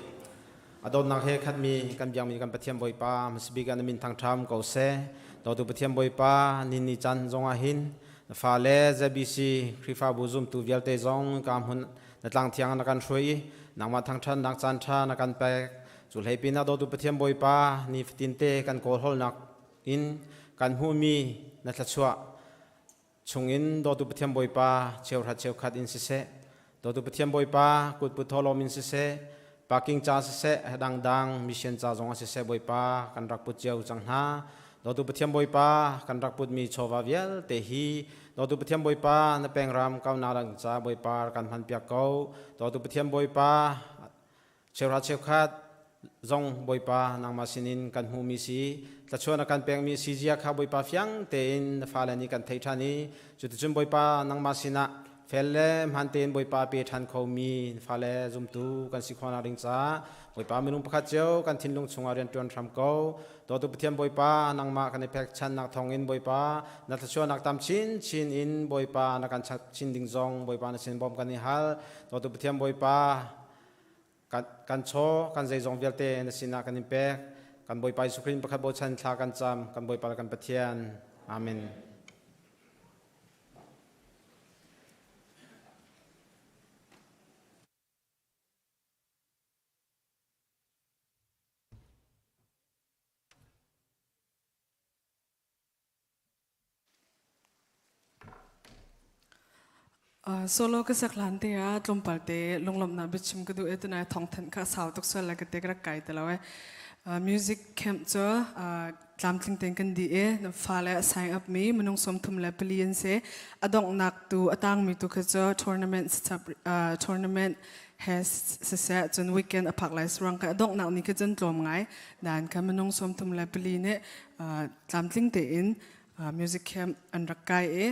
A dawtnak he khatmi kan biakmi kan Pathian Bawipa hmasabik ah na min thangṭha um ko seh. Dawtu Pathian Bawipa ni ni caan zong ah hin na fale ZBC Khrihfabu zumtu vialte zong ka hmun na tlang thiang na kan hruai i nangmah thangṭhatnak caan ṭha na kan pek. Cu hlei pinah dawtu Pathian Bawipa nifatin te kan kawlhawlnak in kan hmuhmi na thluachuah chungin dawtu Pathian Bawipa cheuhrat cheukhat in siseh, dawtu Pathian Bawipa kutput thawhlawm in siseh, parking ca siseh, dangdang mission ca zong ah siseh Bawipa kan rak put cio cang hna. Dawtu Pathian Bawipa kan rak putmi chawva vialte hi dawtu Pathian Bawipa na pengram kaunak dang ca Bawipa kan hmanpiak ko. Dawtu Pathian Bawipa cheuhra cheukhat zong Bawipa nangmah sinin kan hmuhmi si thlachuah na kan pekmi si zia kha Bawipa fiang tein na fale nih kan theih ṭhan i cuticun Bawipa nangmah sinah fel le hmaan tein Bawipa pe ṭhan khomi na fale zumtu kan si khawhnak ding caah Bawipa minung pakhat cio kan thinlung chungah rian ṭuan hram ko. Dawtu Pathian Bawipa nangmah kan i pekchanhnak thawngin Bawipa na thluachuahnak tam chinchin in Bawipa na kan chap chin ding zong Bawipa na sin bawmh kan i hal. Dawtu Pathian Bawipa kan chaw kan zeizong vialte na sinah kan in pek. Kan Bawipa Jesuh Khrih pakhat bochan thla kan cam. Kan Bawipa le kan Pathian. Amen. Solo ka sak hlan te ah tlawmpal te lunglawmhnak biachim ka duh i tunai thawngthanh kha sau tuk sual le ka te ka rak kai te lo e. Music camp cu tlamtling tein kan dih i fale a sign up mi minung 34 an si. A donghnak tu a tangmi tu kha cu tournament tournament he siseh cun weekend a phak lai surang ka a donghnak ni kha cun tlawm ngai dan kha minung 34 nih tlamtling tein music camp an rak kai i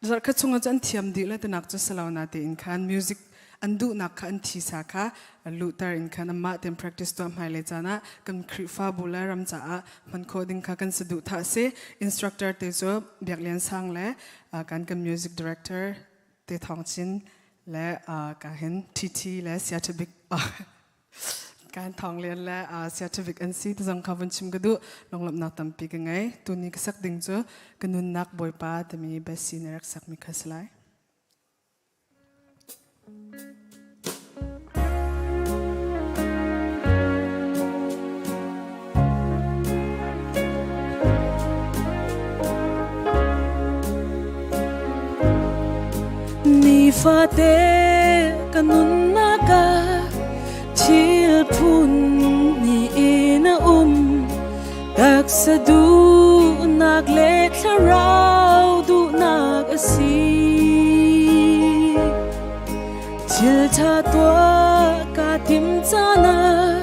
zarhkhat chungah cu an thiam dih le tinak cu silo na tein khan music an duhnak kha an thisa kha luhter in khan amah tein practice tuah hmai le caan ah kan Khrihfabu le ram caah hman khawh ding kha kan saduh thah si. Instructor te cu Biak Lian Sang le kan kan music director te Thawng Chin le ka hin TT le Siathabik Kan thawng lian le scientific an si ti zong kha vun chim ka duh. Lunglawmhnak tampi ka ngei. Tuni ka sak ding cu ka nunnak Bawipa timi Bessie nih rak sakmi kha si lai. Nifate ka nunnak ah thil phun ni in a um taksa duhnak le thlarau duhnak a si thil ṭha tuah. ka tim caan ah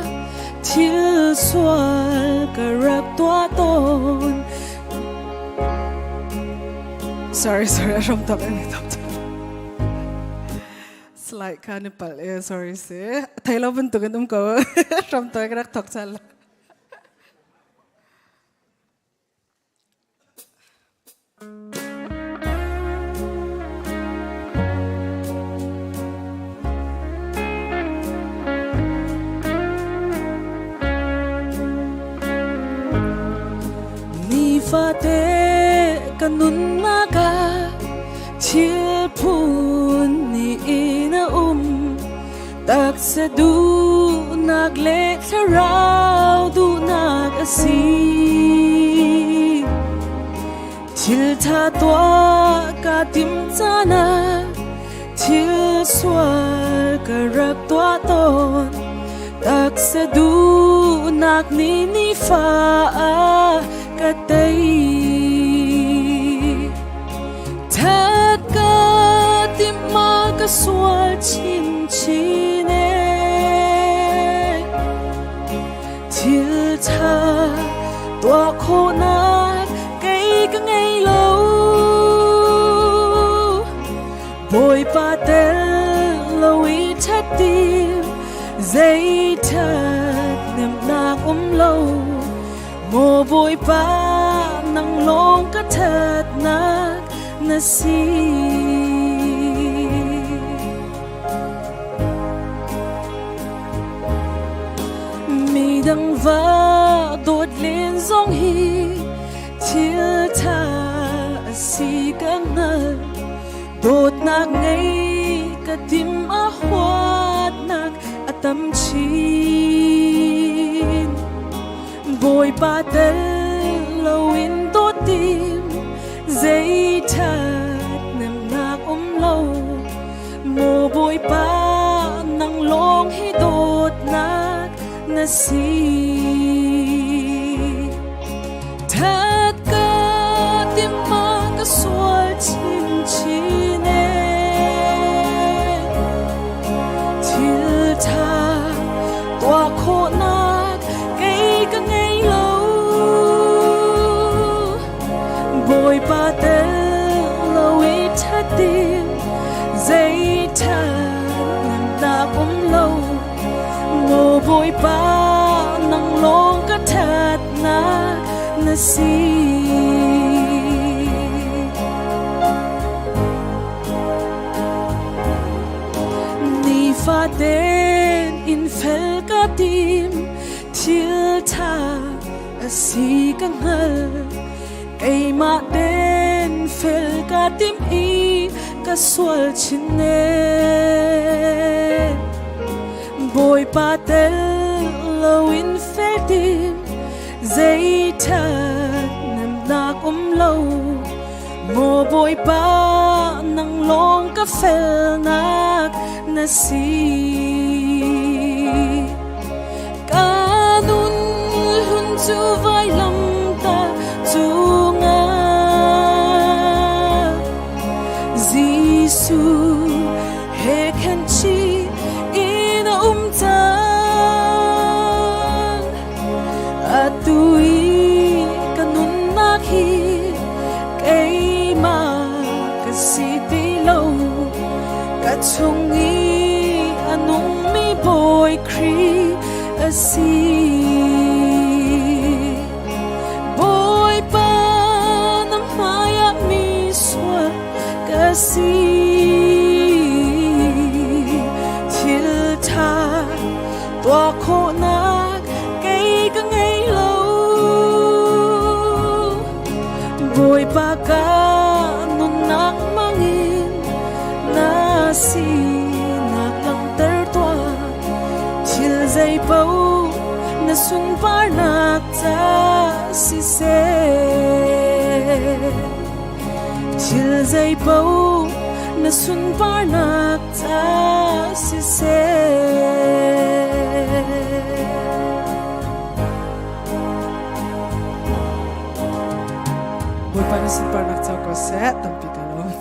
thil sual ka rak tuah tawn. Sorry, sorry, a ram tak ani tak. Slide kha ni pal e, sorry si. Thei lo bantuk in um ko. Ram toi ka rak thok chal. Nifate ka nunnak ah thil phun ni in a um taksa duhnak le thlarau duhnak a si. Thil tha tuah ka tim caan ah thil sual ka rak tuah tawn. Taksa duhnak nih nifa a ka tei. That ka timh ka sual chinchin e. Thil tha tuah khawhnak kei ka ngei lo. Bawipa tel lo i that tim zei that nemnak um lo. Maw Bawipa nang lawng ka thatnak na si. Midang va dawt len zong hi thil tha a si ka hngal. Dawtnak ngei ka tim a huatnak a tam chin. Bawipa tel loin dawt tim zei that nemnak um lo. Maw Bawipa nang lawng hi dawtnak na si. That ka timh ah ka sual chinchin e. Thil tha tuah khawhnak kei ka ngei lo. Bawipa tel lo i thatin zei that um lo. Maw Bawipa nang lawng ka thatnak na si. Nifaten in fel ka tim thil tha a si ka hngal keimah ten fel ka tim i ka sual chin ne Bawipa tel loin fel tim zei that nemnak um lo Maw Bawipa nang lawng ka felnak na si. Ka nun hlun cu vailam ta cungah Jesuh he khan chi in a um cang. Atu i ka nunnak hi keimah ka si ti lo. Ka chung i a nungmi Bawi Khrih a si. Bawipa na hmaiah mi sual ka si. Thil ṭha tuah khawhnak kei ka ngei lo. Bawipa ka nunnak mangin na sinak langhter tuah. Thil zeipaoh na sunparnak ca siseh. Thil zeipaoh na sunparnak ca siseh. Bawipa na sunparnak co ko seh, tampi ka lawm.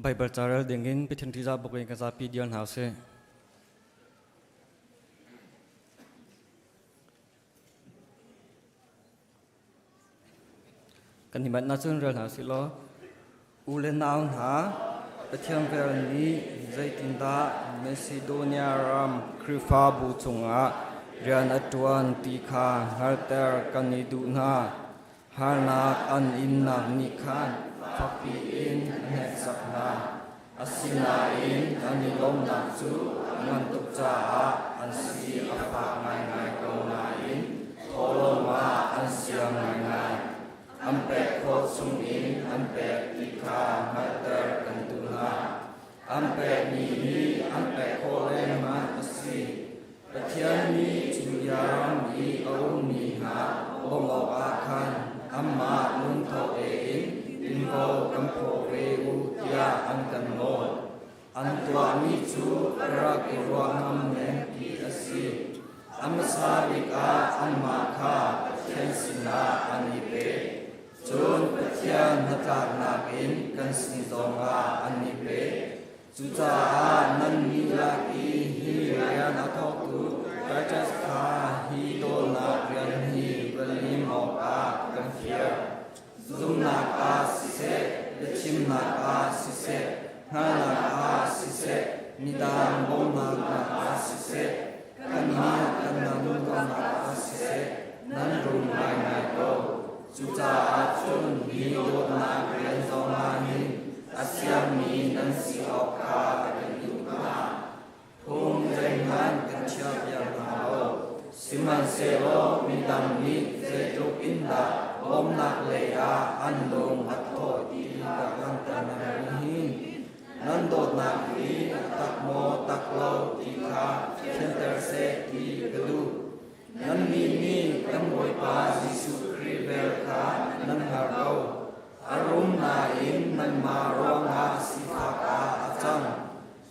Baibal ca rel dingin Pathian ṭihzah buk in kan zapi dir hna usih. Kan i manh ahcun rel hna usih law u le nau hna Pathian vel nih zeitindah Macedonia ram Khrihfabu cungah rian a ṭuan ti kha hngalhter kan i duh hna. Harnak an innak nih khan fakpi in a hneksak hna. Asinain an i lawmhnak cu a ngan tuk caah an si a fak ngaingai ko nain thawhlawm ah an siang ngaingai. An pek khawh chungin an pek ti kha hngalhter kan duh hna. An pekmi hi an pek khawh lengmang a si. Pathian nih Judea ram i a ummi hna bawmh awkah khan anmah lungtho tein tinvo kan phaw ve u tiah an kan nawl. An tuahmi cu ka rak i ruah ngam lengpi a si. A hmasa bik ah anmah kha Pathian sinah an i pe. Cun Pathian hnatlaknak in kan sin zongah an i pe. Cucaah nannih lak i hi rian a thawktu Titus kha hi dawtnak rian hi va lim awkah kan fial. Zumhnak ah siseh, biachimnak ah siseh, hngalhnak ah siseh, midang bawmhnak ah siseh, kanmah kan nunnak ah siseh, nan rum ngaingai ko. Cucaah cun hi dawtnak rian zongah hin a siangmi nan si awk kha kan duh hna. Phung zeihmanh kan chiahpiak hna lo. Sihmanhsehlaw midang nih zeitluk in dah bawmhnak lei ah an lung a thawh ti ka langhter hna hi. Nan dawtnak hi a tak maw tak lo ti kha fianter seh ti ka duh. Nannih nih kan Bawipa Jesuh Khrih vel kha nan hngar ko. A rum nain nanmah ruangah sifak ah a cang.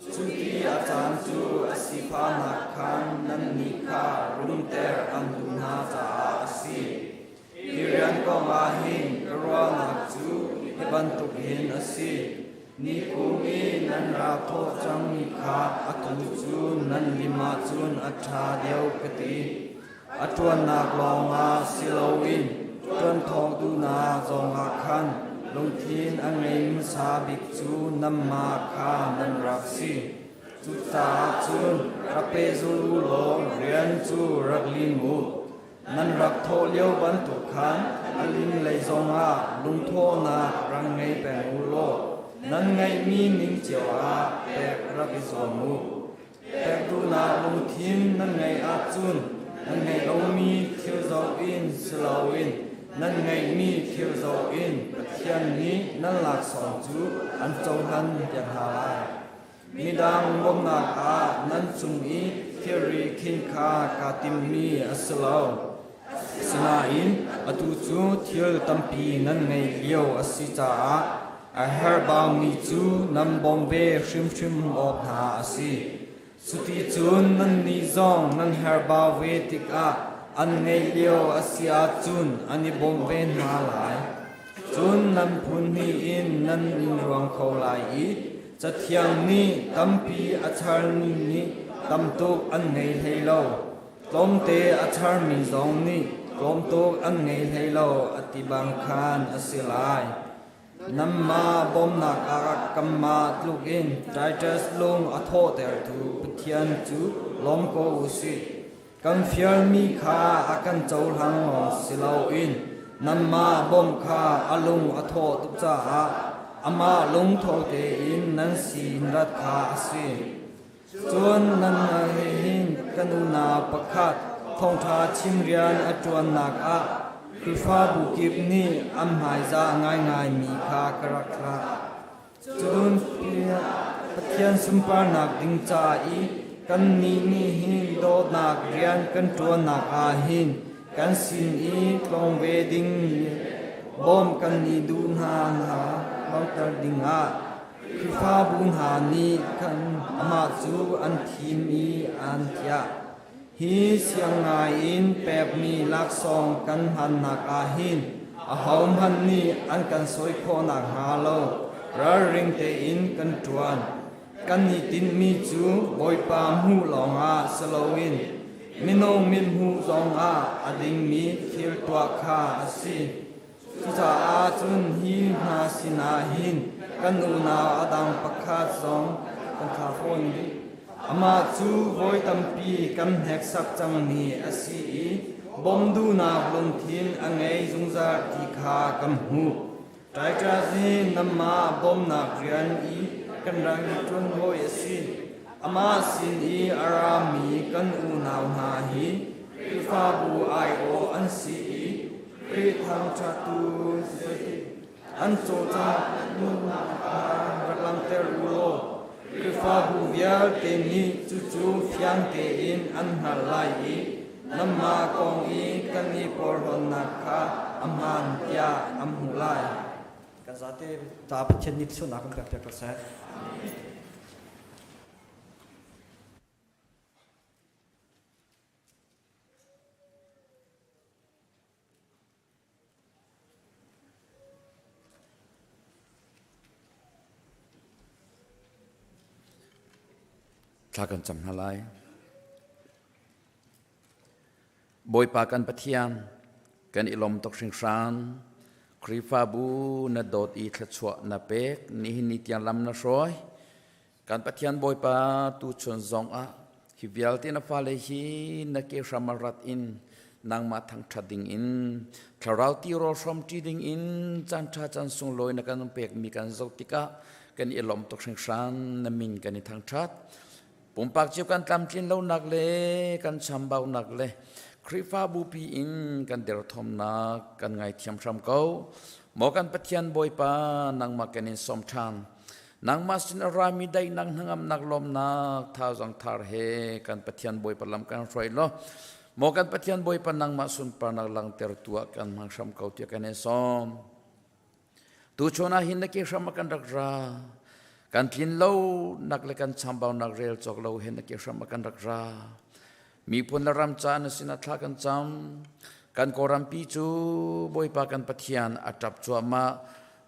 Cu ti a caan cu a sifahnak khan nannih kha rumter an duh hna caah a si. Hi rian kong ah hin ka ruahnak cu hi bantuk hin a si. Nikum i nan rak thawh cangmi kha atu cu nan lim ahcun a ṭha deuh ka ti. A ṭuannak lawngah si loin ṭuan thawk duhnak zongah khan lungthin a ngei hmasa bik cu nanmah kha nan rak si. Cucaah cun rak pehzul u law rian cu rak lim u. Nan rak thawh lio bantuk khan a lim lei zongah lungthawhnak rak ngei peng u law nan ngeihmi ning cio ah pek rak i zuam u. Pek duhnak lungthin nan ngeih ahcun nan ngeih lomi thil zoh in si loin nan ngeihmi thil zoh in Pathian nih nan laksawng cu an cohlan piak hna lai. Midang bawmhnak ah nan cung i thilri khin kha kaa timhmi a si lo. Asinain atu cu thil tampi nan ngeih lio a si caah a herhbaumi cu nan bawmh ve hrimhrim awk hna a si. Cuticun nannih zong nan herhbau ve tikah an ngeih lio a si ahcun an i bawmh ve hna lai. Cun nan phun hnih in nan in ruang kho lai i Cathiang nih tampi a charmi nih tam tuk an ngei hlei lo. Tlawmte a charmi zong nih tlawm tuk an ngei hlei lo a ti bang khan a si lai. Nanmah bawmhnak ah kanmah tluk in Titus lung a thawhtertu Pathian cu lawm ko u sih. Kan fialmi kha a kan cohlang lawng si loin nanmah bawmh kha a lung a thawh tuk caah amah lungtho tein nan sin rat kha a si. Cun nanmah he hin kan unau pakhat thawngṭha chim rian a ṭuannak ah Khrihfabu kip nih an hmaizah ngaingaimi kha ka rak thlah. Cun Pathian sunparnak ding ca i kannih nih hin dawtnak rian kan ṭuannak ah hin kan sin i tlawng ve ding bawm kan i duh hna hna langhter dingah Khrihfabu hna nih khan amah cu an thim i an thiah. Hi siang ngai in pekmi laksawng kan hmannak ah hin ahohmanh nih an kan sawi khawh nakhnga lo. ralring tein kan ṭuan. Kan i tinhmi cu Bawipa hmuh lawngah si loin minung mithmuh zongah a dingmi thil tuah kha a si. Cucaah cun hi hna sinah hin kan unau a dang pakhat zong kan thlah fawn rih. Amah cu voi tampi kan hneksak cangmi a si i bawmh duhnak lungthin a ngei zungzal ti kha kan hmuh. Titus hi nanmah bawmhnak rian i kan rak i ṭuan hawi a si. Amah sin i a rami kan unau hna hi Khrihfabu aiawh an si i Khrih thangṭhattu an cawlcangh nunnak kha rak langhter u law Khrihfabu vialte nih cucu fiang tein an hngalh lai i nanmah kong i kan i porhlawtnak kha a hmaan tiah an hmuh lai. Kan zate ta Pathian nih thluachuahnak kan pek piak ko seh. Thla kan cam hna lai. Bawipa kan Pathian, kan i lawm tuk hringhran. Khrihfabu na dawt i thluachuah na pek, nihin ni tiang lam na hruai. Kan Pathian Bawipa tuchun zong ah hi vialte na fale hi na ke hram rat in nangmah thangṭhat ding in thlarau tirawl hrawmṭi ding in caan ṭha caan sunglawi na kan pekmi kan zoh tikah kan i lawm tuk hringhran na min kan i thangṭhat. Pumpak cio kan tlamtlin lonak le kan chambaunak le Khrihfabu pi in kan derthawmnak kan ngaithiam hram ko. Maw kan Pathian Bawipa nangmah kan in sawm ṭhan. Nangmah sin a rami daihnak hnangamnak lawmnak thazaang thar he kan Pathian Bawipa lam kan hruai law maw kan Pathian Bawipa nangmah sunparnak langter tu ah kan hmang hram ko tiah kan in sawm. Tuchun ah hin na ke hram ah kan rak ra. Kan tlin lo nak le kan chambaunak rel cawk lo hin na ke hram ah kan rak ra. Miphun le ram ca na sinah thla kan cam. Kan Kawlrampi cu Bawipa kan Pathian a ṭap cuahmah.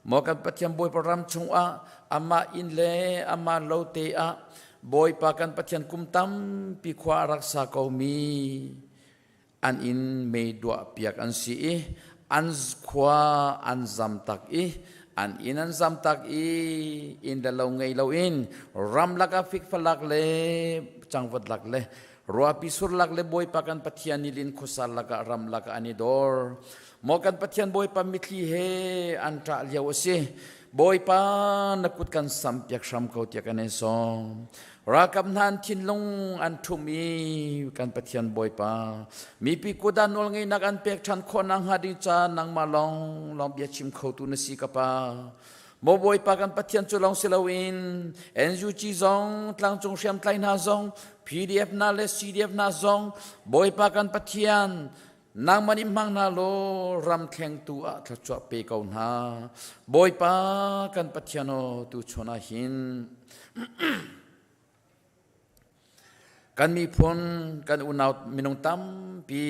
Maw kan Pathian Bawipa ram chungah amah inn le amah lo te ah Bawipa kan Pathian kum tampi khua a rak sa komi an inn mei duah piak an si i an khua an zam tak i an inn an zam tak i inn le lo ngei loin ramlak ah fikfalak le cangvat lak le ruahpi sur lak le Bawipa kan Pathian nilin khuasa lakah ramlak ah an i dor maw kan Pathian Bawipa mitthli he an ṭah lio a si Bawipa na kut kan sam piak hram ko tiah kan in sawm Ralkap hna an thinlung an ṭhum i kan Pathian Bawipa mipi kut ah nawlngeihnak an pek ṭhan khawh nakhnga ding ca nangmah lawng lawng bia chim khotu na si ka Pa. Maw Bawipa kan Pathian cu lawng si loin NUG zong tlangcung hriamtlai hna zong PDF hna le CDF hna zong Bawipa kan Pathian nangmah nih hmang hna law ram thlengtu ah thluachuah pe ko hna Bawipa kan Pathian aw tu chun ah hin kan miphun kan unau minung tampi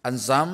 an zam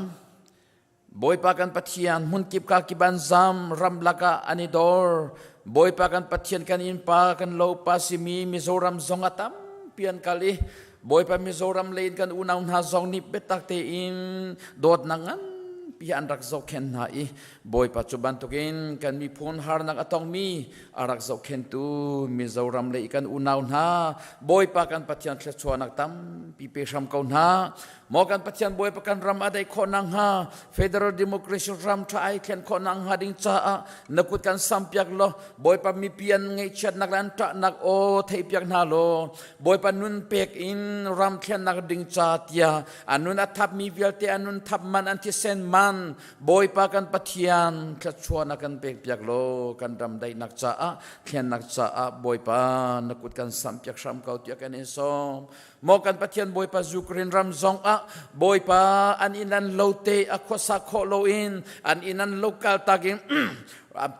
Bawipa kan Pathian hmunkip ka kip an zam ramlak ah an i dor Bawipa kan Pathian kan innpa kan lopa simi Mizoram zong ah tampi an kal i Bawipa Mizoram lei in kan unau hna zong nih biatak tein dawtnak nganpi an rak zohkhenh hna i Bawipa cu bantukin kan miphun harnak a tongmi a rak zohkhenhtu Mizoram lei kan unau hna Bawipa kan Pathian thluachuahnak tampi pe hram ko hna Maw kan Pathian Bawipa kan ram a daih khawh nakhnga Federal Democracy ram ṭha ai thlen khawh nakhnga ding caah na kut kan sampiak law Bawipa mipi an ngaihchiatnak le an ṭahnak aw theihpiak hna law Bawipa nun pek in ram thlennak ding ca tiah an nun a thapmi vialte an nun thap man an thisen man Bawipa kan Pathian thluachuahnak kan pekpiak law kan ram daihnak caah thlennak caah Bawipa na kut kan sampiak hram ko tiah kan in sawm Maw kan Pathian Bawipa Ukraine ram zong ah Bawipa an inn an lo te a khuasa khawh loin an inn an lo kal tak in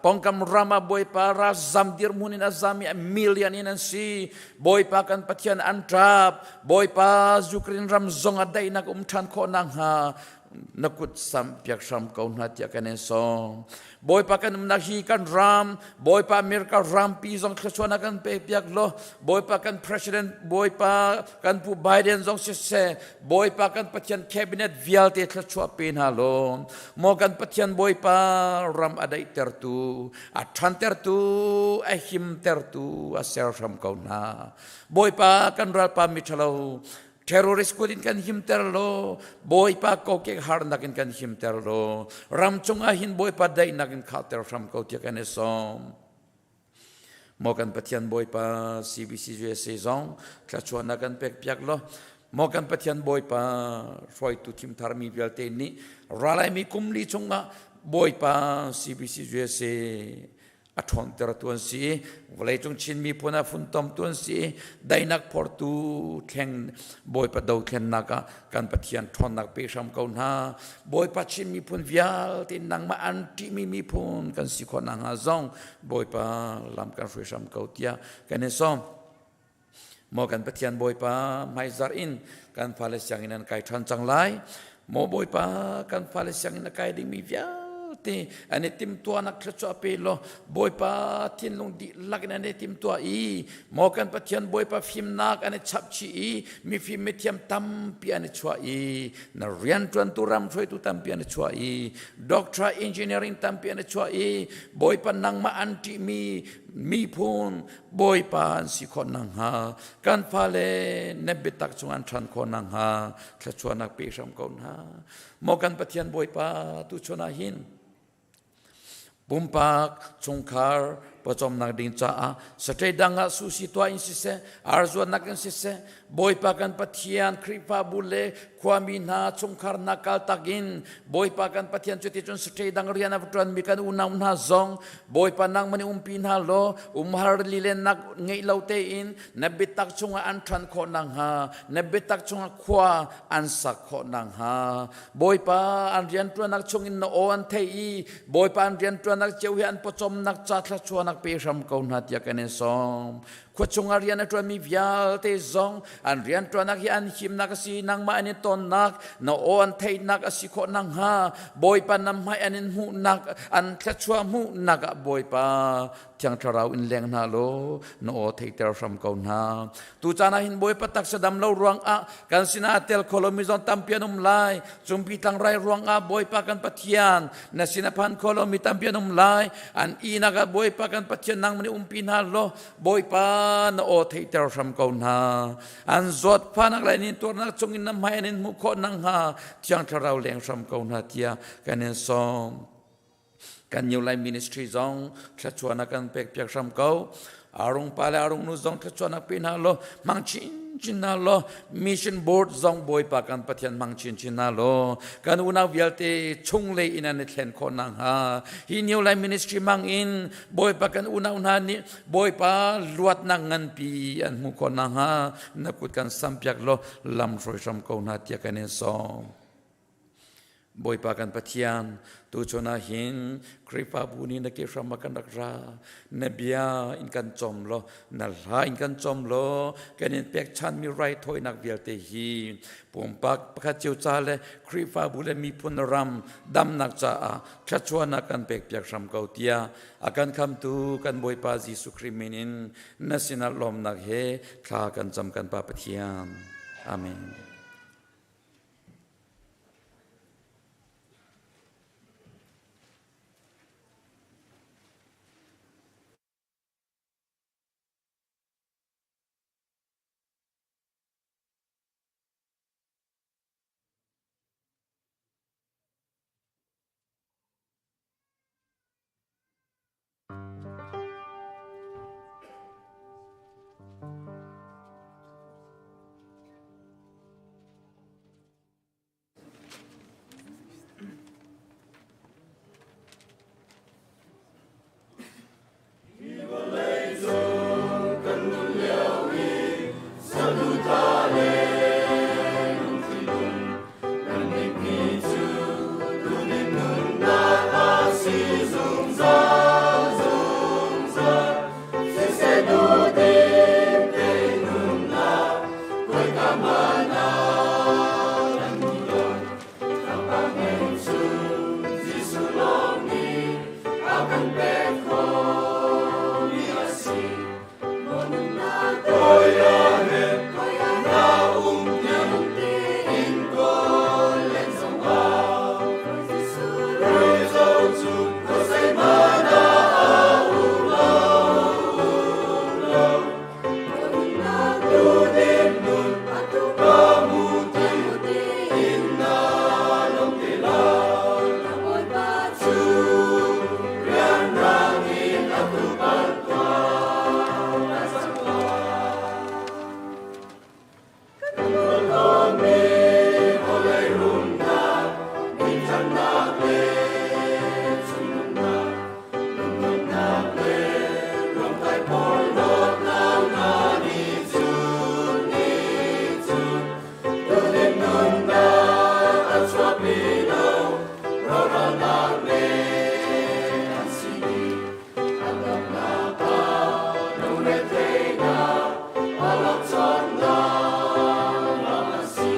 pongkam ram ah Bawipa ralzam dirhmun in a zam i million in an si Bawipa kan Pathian an ṭap Bawipa Ukraine ram zong ah daihnak um ṭhan khawh nakhnga. na kut sam piak hram ko hna tiah kan in sawm. Bawipa kan umnak hi kan ram, Bawipa America rampi zong thluachuahnak kan pek piak law, Bawipa kan President, Bawipa kan Pu Biden zong siseh, Bawipa kan Pathian cabinet vialte thluachuah pe hna law, maw kan Pathian Bawipa ram a daihtertu, a ṭhantertu, a himtertu a ser hram ko hna. Bawipa kan ralpa miṭhalo, terrorist kut in kan himter law Bawipa kokek harnak in kan himter law ram cungah hin Bawipa daihnak in khahter hram ko tiah kan i sawm. Maw kan Pathian Bawipa CBC USA zong thluachuahnak kan pek piak law maw kan Pathian Bawipa hruaitu thimthar mi vialte nih ralaimi kum li chungah Bawipa CBC USA a ṭhawntertu an si i vawleicung Chin miphun a funtomtu an si i daihnak phortu thleng Bawipa dothlennak ah kan Pathian ṭhawnnak pe hram ko hna. Bawipa Chin miphun vialte nangmah an ṭihmi miphun kan si khawh nakhnga zong Bawipa lam kan hruai hram ko tiah kan in sawm. Maw kan Pathian Bawipa hmaizarh in kan fale sianginn an kai ṭhan cang lai. Maw Bawipa kan fale sianginn a kai dingmi vialte an i timtuahnak thluachuah pe law Bawipa thinlung dihlak in an i timtuah i maw kan Pathian Bawipa fimnak an i chap chih i mifim mithiam tampi an i chuah i na rianṭuantu ram hruaitu tampi an i chuah i doctor engineering tampi an i chuah i Bawipa nangmah an ṭihmi miphun Bawipa an si khawh nakhnga kan fale na biatak chung an ṭhan khawh nakhnga thluachuahnak pe hram ko hna. Maw kan Pathian Bawipa tuchun ah hin pumpak chungkhar pawcawmnak ding caah state dang ah susi tuah in siseh arzuannak in siseh Bawipa kan Pathian Khrihfabu le khuami hna chungkhar hna kaltak in Bawipa kan Pathian cuticun state dang rian a va ṭuanmi kan unau hna zong Bawipa nangmah nih umpi hna law umhar lilennak ngeih lo tein na biatak chungah an ṭhan khawh nakhnga na biatak chungah khua an sak khawh nakhnga Bawipa an rianṭuannak chungin na aw an theih i Bawipa an rianṭuannak cio hi an pawcawmnak ca thluachuahnak pe hram ko hna tiah kan in sawm. Khua chungah rian a ṭuanmi vialte zong an rianṭuannak hi an himnak a si, nangmah an i tonnak, na aw an theihnak a si khawh nakhnga Bawipa na hmai an in hmuhnak, an thluachuah hmuhnak ah Bawipa Thiang Thlarau in leng hna law na aw theihter hram ko hna. Tu caan ah hin Bawipa taksa dam lo ruangah kan sinah a tel kho lomi zong tampi an um lai. Cungpi tlangrai ruangah Bawipa kan Pathian na sin a phan kho lomi tampi an um lai. An ihnak ah Bawipa kan Pathian nangmah nih umpi hna law Bawipa na aw theihter hram ko hna. An zawtfahnak le an intuarnak chungin na hmai an in hmuh khawh nakhnga Thiang Thlarau leng hram ko hna tiah kan in sawm. Kan New Life Ministry zong thluachuahnak kan pek piak hram ko. Arung pa le arung nu zong thluachuahnak pe hna law hmang chinchin hna law mission board zong Bawipa kan Pathian hmang chinchin hna law kan unau vialte chung lei in an i thlen khawh nakhnga hi New Life Ministry hmang in Bawipa kan unau hna nih Bawipa luatnak nganpi an hmuh khawh nakhnga na kut kan sampiak law lam hruai hram ko hna tiah kan in sawm. Bawipa kan Pathian, tuchun ah hin Khrihfabu nih na ke hram ah kan rak ra. Na bia in kan cawm law, na hla in kan cawm law, kan in pekchanmi raithawinak vialte hi pumpak pakhat cio ca le Khrihfabu le miphun ram damnak caah thluachuahnak kan pekpiak hram ko tiah a kan khamtu kan Bawipa Jesuh Khrih min in na sinah lawmnak he thla kan cam kan Pa Pathian. Amen. Ṭhatnak le sunlungnak, lunglawmhnak le ruamkai porhlawtnak hna nih cun, nih cun duhdim nunnak a chuahpi lo, rawhralnak men an si dih. A donghnak ah lungretheihnak, awlokchonnak lawng an si.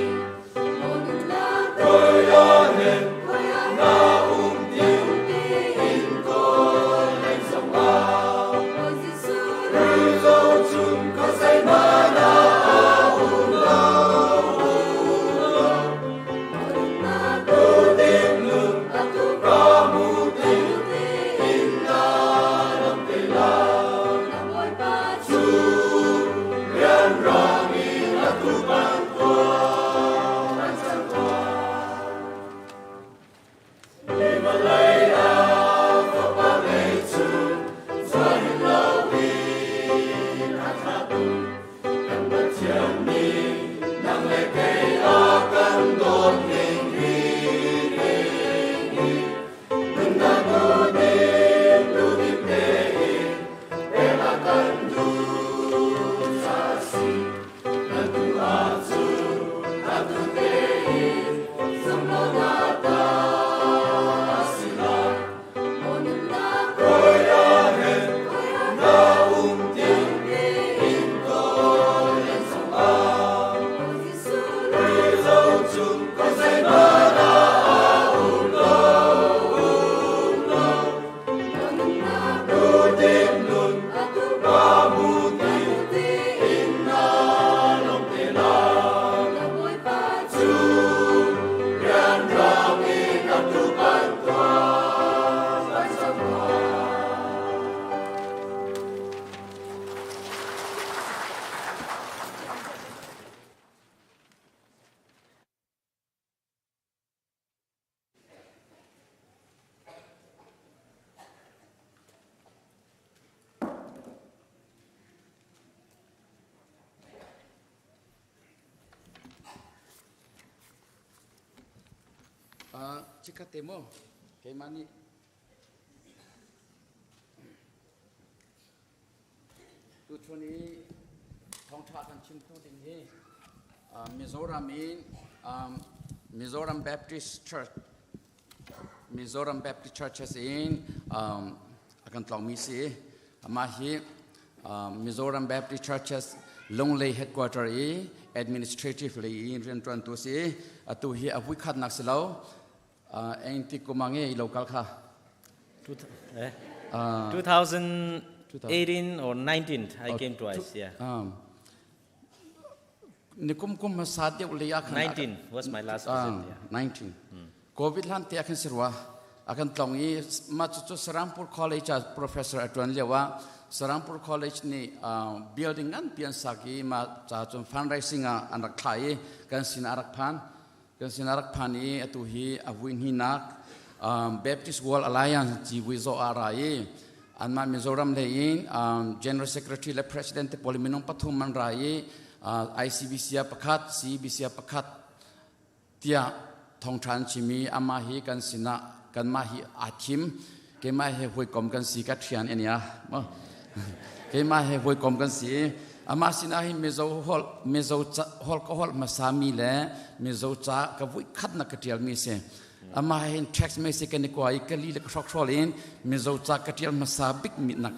Chikkhat te mu keimah nih tuchun i thawngṭha kan chimtu ding hi Mizoram in Mizoram Baptist Church Mizoram Baptist Churches in a kan tlawngmi si. Amah hi Mizoram Baptist Churches Lunglei headquarter i administrative lei in rianṭuantu si. Atu hi a vuikhatnak si lo. Engti kum ah nge i local kha? 2018 or 19 I came twice, yeah. Nikum kum hmasa deuh lei ah khan 19 was my last visit. Yeah. 19. Covid hlan te ah khan si rua. A kan tlong i mah cucu Serampur College ah professor a ṭuan lio ah Serampur College nih building nganpi an sak i mah ca cun fundraising ah an rak thlah i kan sin ah a rak phan. Kan sin ah rak phan i atu hi a vui hninak Baptist World Alliance civui zawh ah ra i anmah Mizoram lei in General Secretary le President te pawl minung pathum an ra i ICBC ah pakhat, CBC ah pakhat tiah thawngṭha an chim i amah hi kan sinah kanmah hi aa thim. Keimah he hawikom kan si ka ṭhian ania keimah he hawikom kan si. Amah sinah hin Mizo holh Mizo holh ka holh hmasa mi le Mizo ca ka vui khat na ka ṭial mi si. Amah hin text message kan i kua i ka li le ka hrokhrawl in Mizo ca ka ṭial hmasa bik mi nak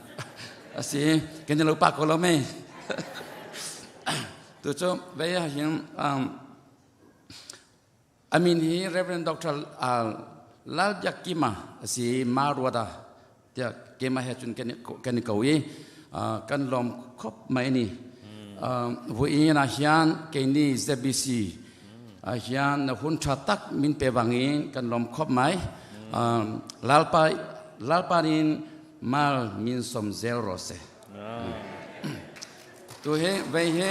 asi. Kan i lo pa ko lo me. Tu cu vei ah hin A min hi Reverend Dr. Lalbiakkima a si Maruada tiah keimah he cun kan i ko i kan lawm khop mai ni. Vui ah hian kei ni ZBC hian na hun tha tak min pe wangin kan lawm khop mai. Lalpa Lalpa nin mal min som zel ro se. Tu hi vei hi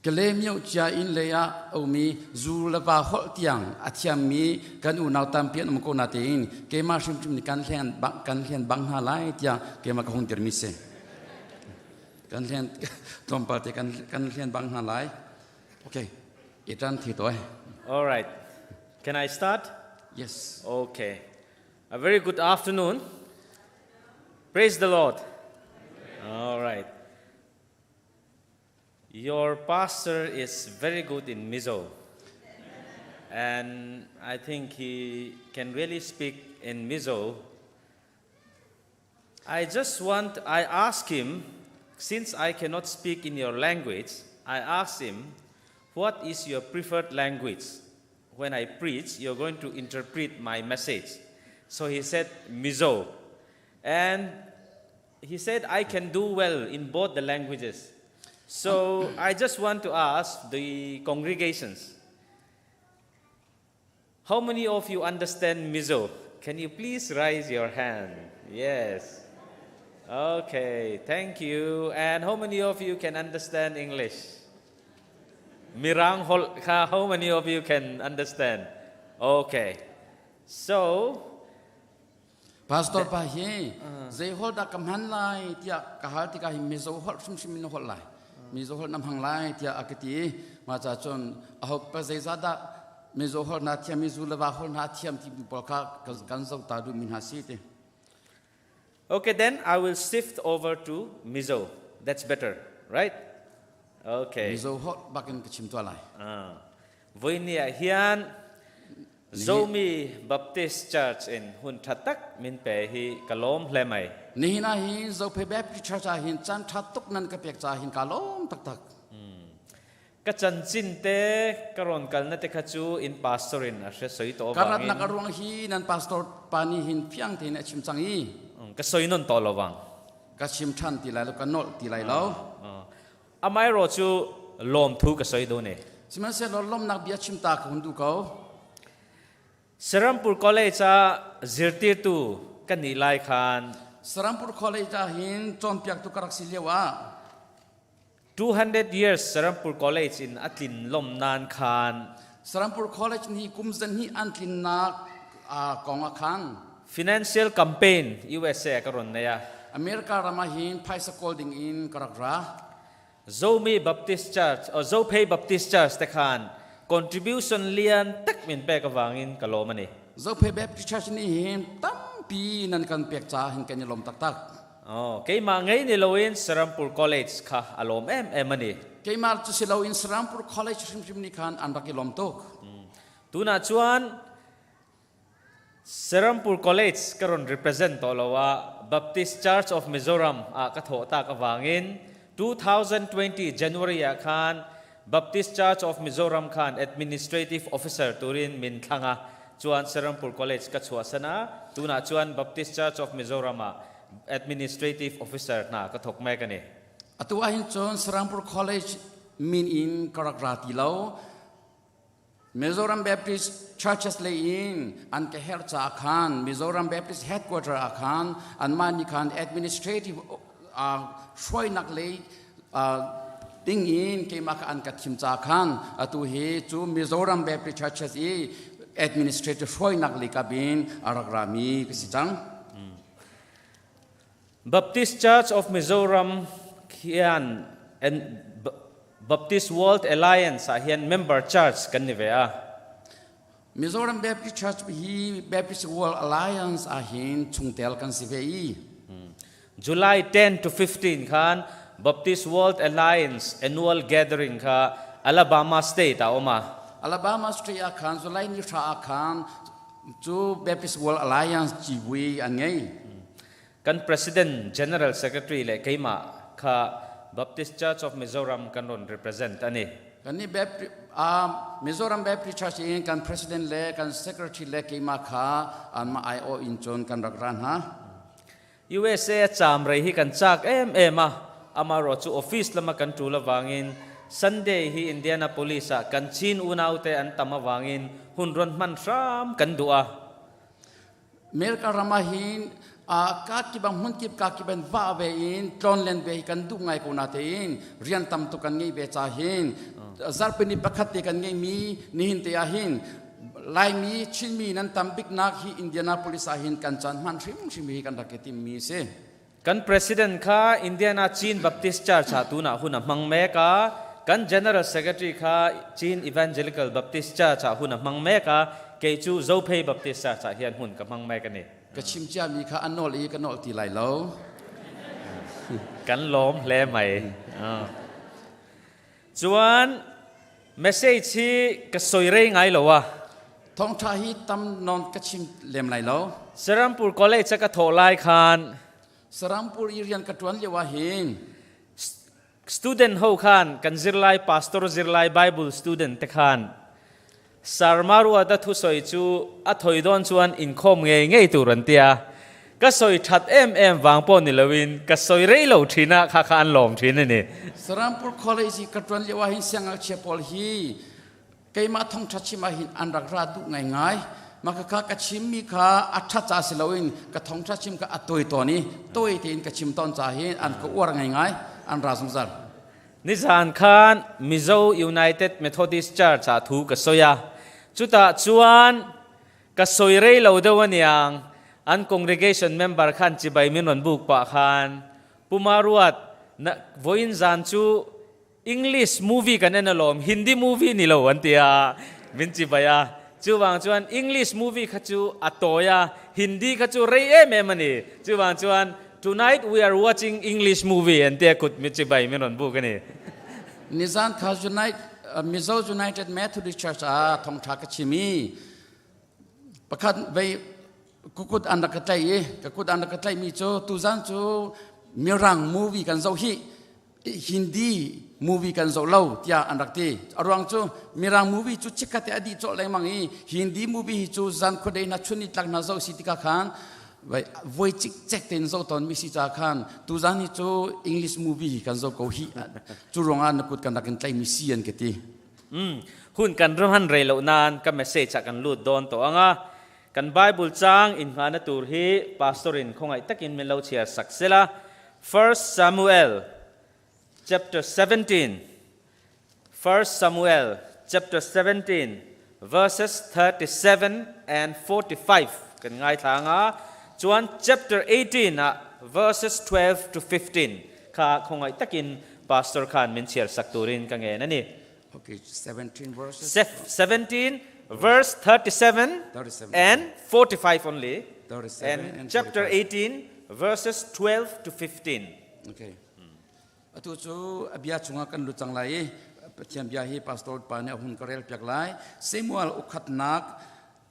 Kalaymyo cia inn lei ah omi zu le va holh tiang a thiammi kan unau tampi an um ko na tein keimah hrimhrim nih kan hlen bang kan hlen bang hna lai tiah keimah ka hung dirmi si. Kan hlen tlawmpal te kan kan hlen bang hna lai. Okay. I ṭan thi toi. All right. Can I start? Yes. Okay. A very good afternoon. Praise the Lord. All right. Your pastor is very good in Mizo. And I think he can really speak in Mizo. I just want, I ask him, since I cannot speak in your language, I asked him, what is your preferred language? When I preach, you're going to interpret my message. So he said, Mizo. And he said, I can do well in both the languages. So I just want to ask the congregations, how many of you understand Mizo? Can you please raise your hand? Yes. Okay, thank you. And how many of you can understand English? Mirang holh kha, how many of you can understand? Okay. So, Pastor pa hi zei holh dah ka hman lai tiah ka hal tikah hi Mizo holh hrimhrim in na holh lai. Mizo holh na hmang lai tiah a ka ti. Mah ca cun aho pa zeizah dah Mizo holh na thiam i zu le va holh na thiam ti pawl kha kan zoh ta duhmi hna si ti. Okay, then I will shift over to Mizo. That's better, right? Okay. Mizo holh bakin ka chim tuah lai. Ah. Voi ni ah hian Zomi Baptist Church in hun ṭha tak min pe hi ka lawm hle mai. Nihin ah hin Zophei Baptist Church ah hin caan ṭha tuk nan ka pek caah hin ka lawm taktak. Ka chanchin te ka rawn kalna te kha cu in pastor in a hre soi to Ka ratnak wangin a ruang hi nan pastor pa nih hin fiang tein a chim cang i ka soi non to lo wang. Ka chim ṭhan ti lai lo, ka nolh ti lai lo. Amaherawh cu lawmthu ka soi dun i. Sihmanhsehlaw lawmhnak bia chim ta ka hun duh ko. Serampur College ah zirtirtu kan nih lai khan Serampur College ah hin cawnpiaktu ka rak si lio ah 200 years Serampur College in a tlin lom nan khan Serampur College nih kum zan hi an tlinnak kong ah khan Financial campaign USA ka ron nei a. America ram ah hin phaisa kawl ding in ka rak ra. Zomi Baptist Church or Zophei Baptist Church te khan contribution lian tak min pek awangin ka lawm ani. Zophei Baptist Church nih hin tampi nan kan pek caah hin kan i lawm taktak. Oh, keimah ngei ni loin Serampur College kha a lawm em em ani. Keimah cu si loin Serampur College hrimhrim nih khan an rak i lawm tuk. Tunah chuan Serampur College ka rawn represent tawh lo a, Baptist Church of Mizoram ah ka thawh tak avangin 2020 January ah khan Baptist Church of Mizoram khan Administrative Officer turin min thlang a, chuan Serampur College ka chhuahsan a, tunah chuan Baptist Church of Mizoram ah Administrative Officer hna ka thawk mek a ni. Atu ahhin cun Serampur College min in ka rak ra ti lo. Mizoram Baptist Churches lei in an ka herh caah khan Mizoram Baptist Headquarter ah khan anmah nih khan administrative hruainak lei ding in keimah kha an ka thim caah khan atu hi cu Mizoram Baptist Churches i administrative hruainak lei kap in a rak rami ka si cang. Baptist Church of Mizoram hian Baptist World Alliance ah hian member church kan ni ve a. Mizoram Baptist Church hi Baptist World Alliance ah hin chungtel kan si ve i. July 10 to 15 khan Baptist World Alliance annual gathering kha Alabama State ah um a. Alabama State ah khan July ni hra ah khan cu Baptist World Alliance civui an ngei. Kan President, General Secretary le keimah kha Baptist Church of Mizoram kan rawn represent a ni. Kan nih Baptist, Mizoram Baptist Church in kan President le kan Secretary le keimah kha anmah aiawh in cun kan rak ra hna. USA a caam rei hi kan chak em em a, amarawh cu office lama kan ṭul avangin Sunday hi Indianapolis ah kan Chin unaute an tam avangin hun rawn hman hram kan duh a. America ram ah hin ka kip bang hmun kip ka kip in va ve in tlon len ve hi kan duh ngai ko na tein rian tam tuk kan ngei ve ca hin zarpini pakhat te kan ngei mi nihin te ah hin Laimi Chinmi nan tam bik nak hi Indianapolis ah hin kan caan hman hrimhrim hi kan rak i tim mi si. Kan president kha Indiana Chin Baptist Church ah tunah hun a hmang mek a. Kan General Secretary kha Chin Evangelical Baptist Church ah hun a hmang mek a, kei cu Zophei Baptist Church ah hian hun ka hmang mek a ni. Ka chim ciami kha a nawl i ka nawl ti lai lo. Kan lawm hle mai. Chuan message hi ka soi rei ngai lo a. Thawngṭha hi tam nawn ka chim lem lai lo. Serampur College a ka thawh lai khan Serampur i rian ka ṭuan lio ah hin Student ho khan kan zirlai pastor zirlai Bible student te khan Sarmaruata thusawi chu a thoi dawn chuan inkhawm ngei ngei tur an tia. Ka sawi that em em vang pawh ni loin ka sawi rei lo thin a, kha kha an lawm thin a ni. Serampur College i ka ṭuan lio ah hin siangngakchia pawl hi keimah thawngṭha chim ah hin an rak ra duh ngaingai. Mah khakha ka chimmi kha a ṭhat ca si loin ka thawngṭha chim kha a tawi tawn i tawi tein ka chim tawn ca hin an ka uar ngaingai, an ra zungzal. Nizan khan Mizo United Methodist Church ah thu ka sawi a. Chutah chuan ka sawi rei lo deuh aniang an congregation member khan chibai min rawn buk pah khan Pu Maruat na vawiin zan chu English movie kan en alawm Hindi movie ni lo an tia min chibai a. Chuvang chuan English movie kha chu a tawi a, Hindi kha chu rei em em a ni. Chuvang chuan Tonight we are watching English movie an tia kut mi chibai min rawn buk a ni. Nizan kha Unite, Mizo United Methodist Church ah thawngtha ka chim i pakhat vei kukut an rak ka tlaih i ka kut an rak ka tlaihmi cu tuzan cu mirang movie kan zoh hi Hindi movie kan zoh lo tiah an rak ti. A ruang cu Mirang movie cu chikkhat te a dih cawh lengmang i Hindi movie hi cu zan khuadei hna chun ni tlak hna zoh si tikah khan voi cikcek tein zoh tawn mi si ca khan tuzan hi cu English movie hi kan zoh ko hi cu ruangah na kut kan rak in tlaimi si an ka ti. Hun kan han rei lo nain ka message ah kan lut dawn to anga kan Bible chang in hngahna tur hi pastor in khongai takin min lo chhiar sak sela 1 Samuel chapter 17 1 Samuel chapter 17 verses 37 and 45 kan ngai thla nga chuan chapter 18 ah verses 12 to 15 kha khongai takin pastor khan min chhiar sak turin ka ngen ani Okay, 17 verses. 17 verse 37, 37 and 45 only. 37 and, and chapter 45. 18 verses 12 to 15. Okay. Atu cu a bia chungah kan lut cang lai i Pathian bia hi pastor pa nih a hun ka rel piak lai. Samuel ukhatnak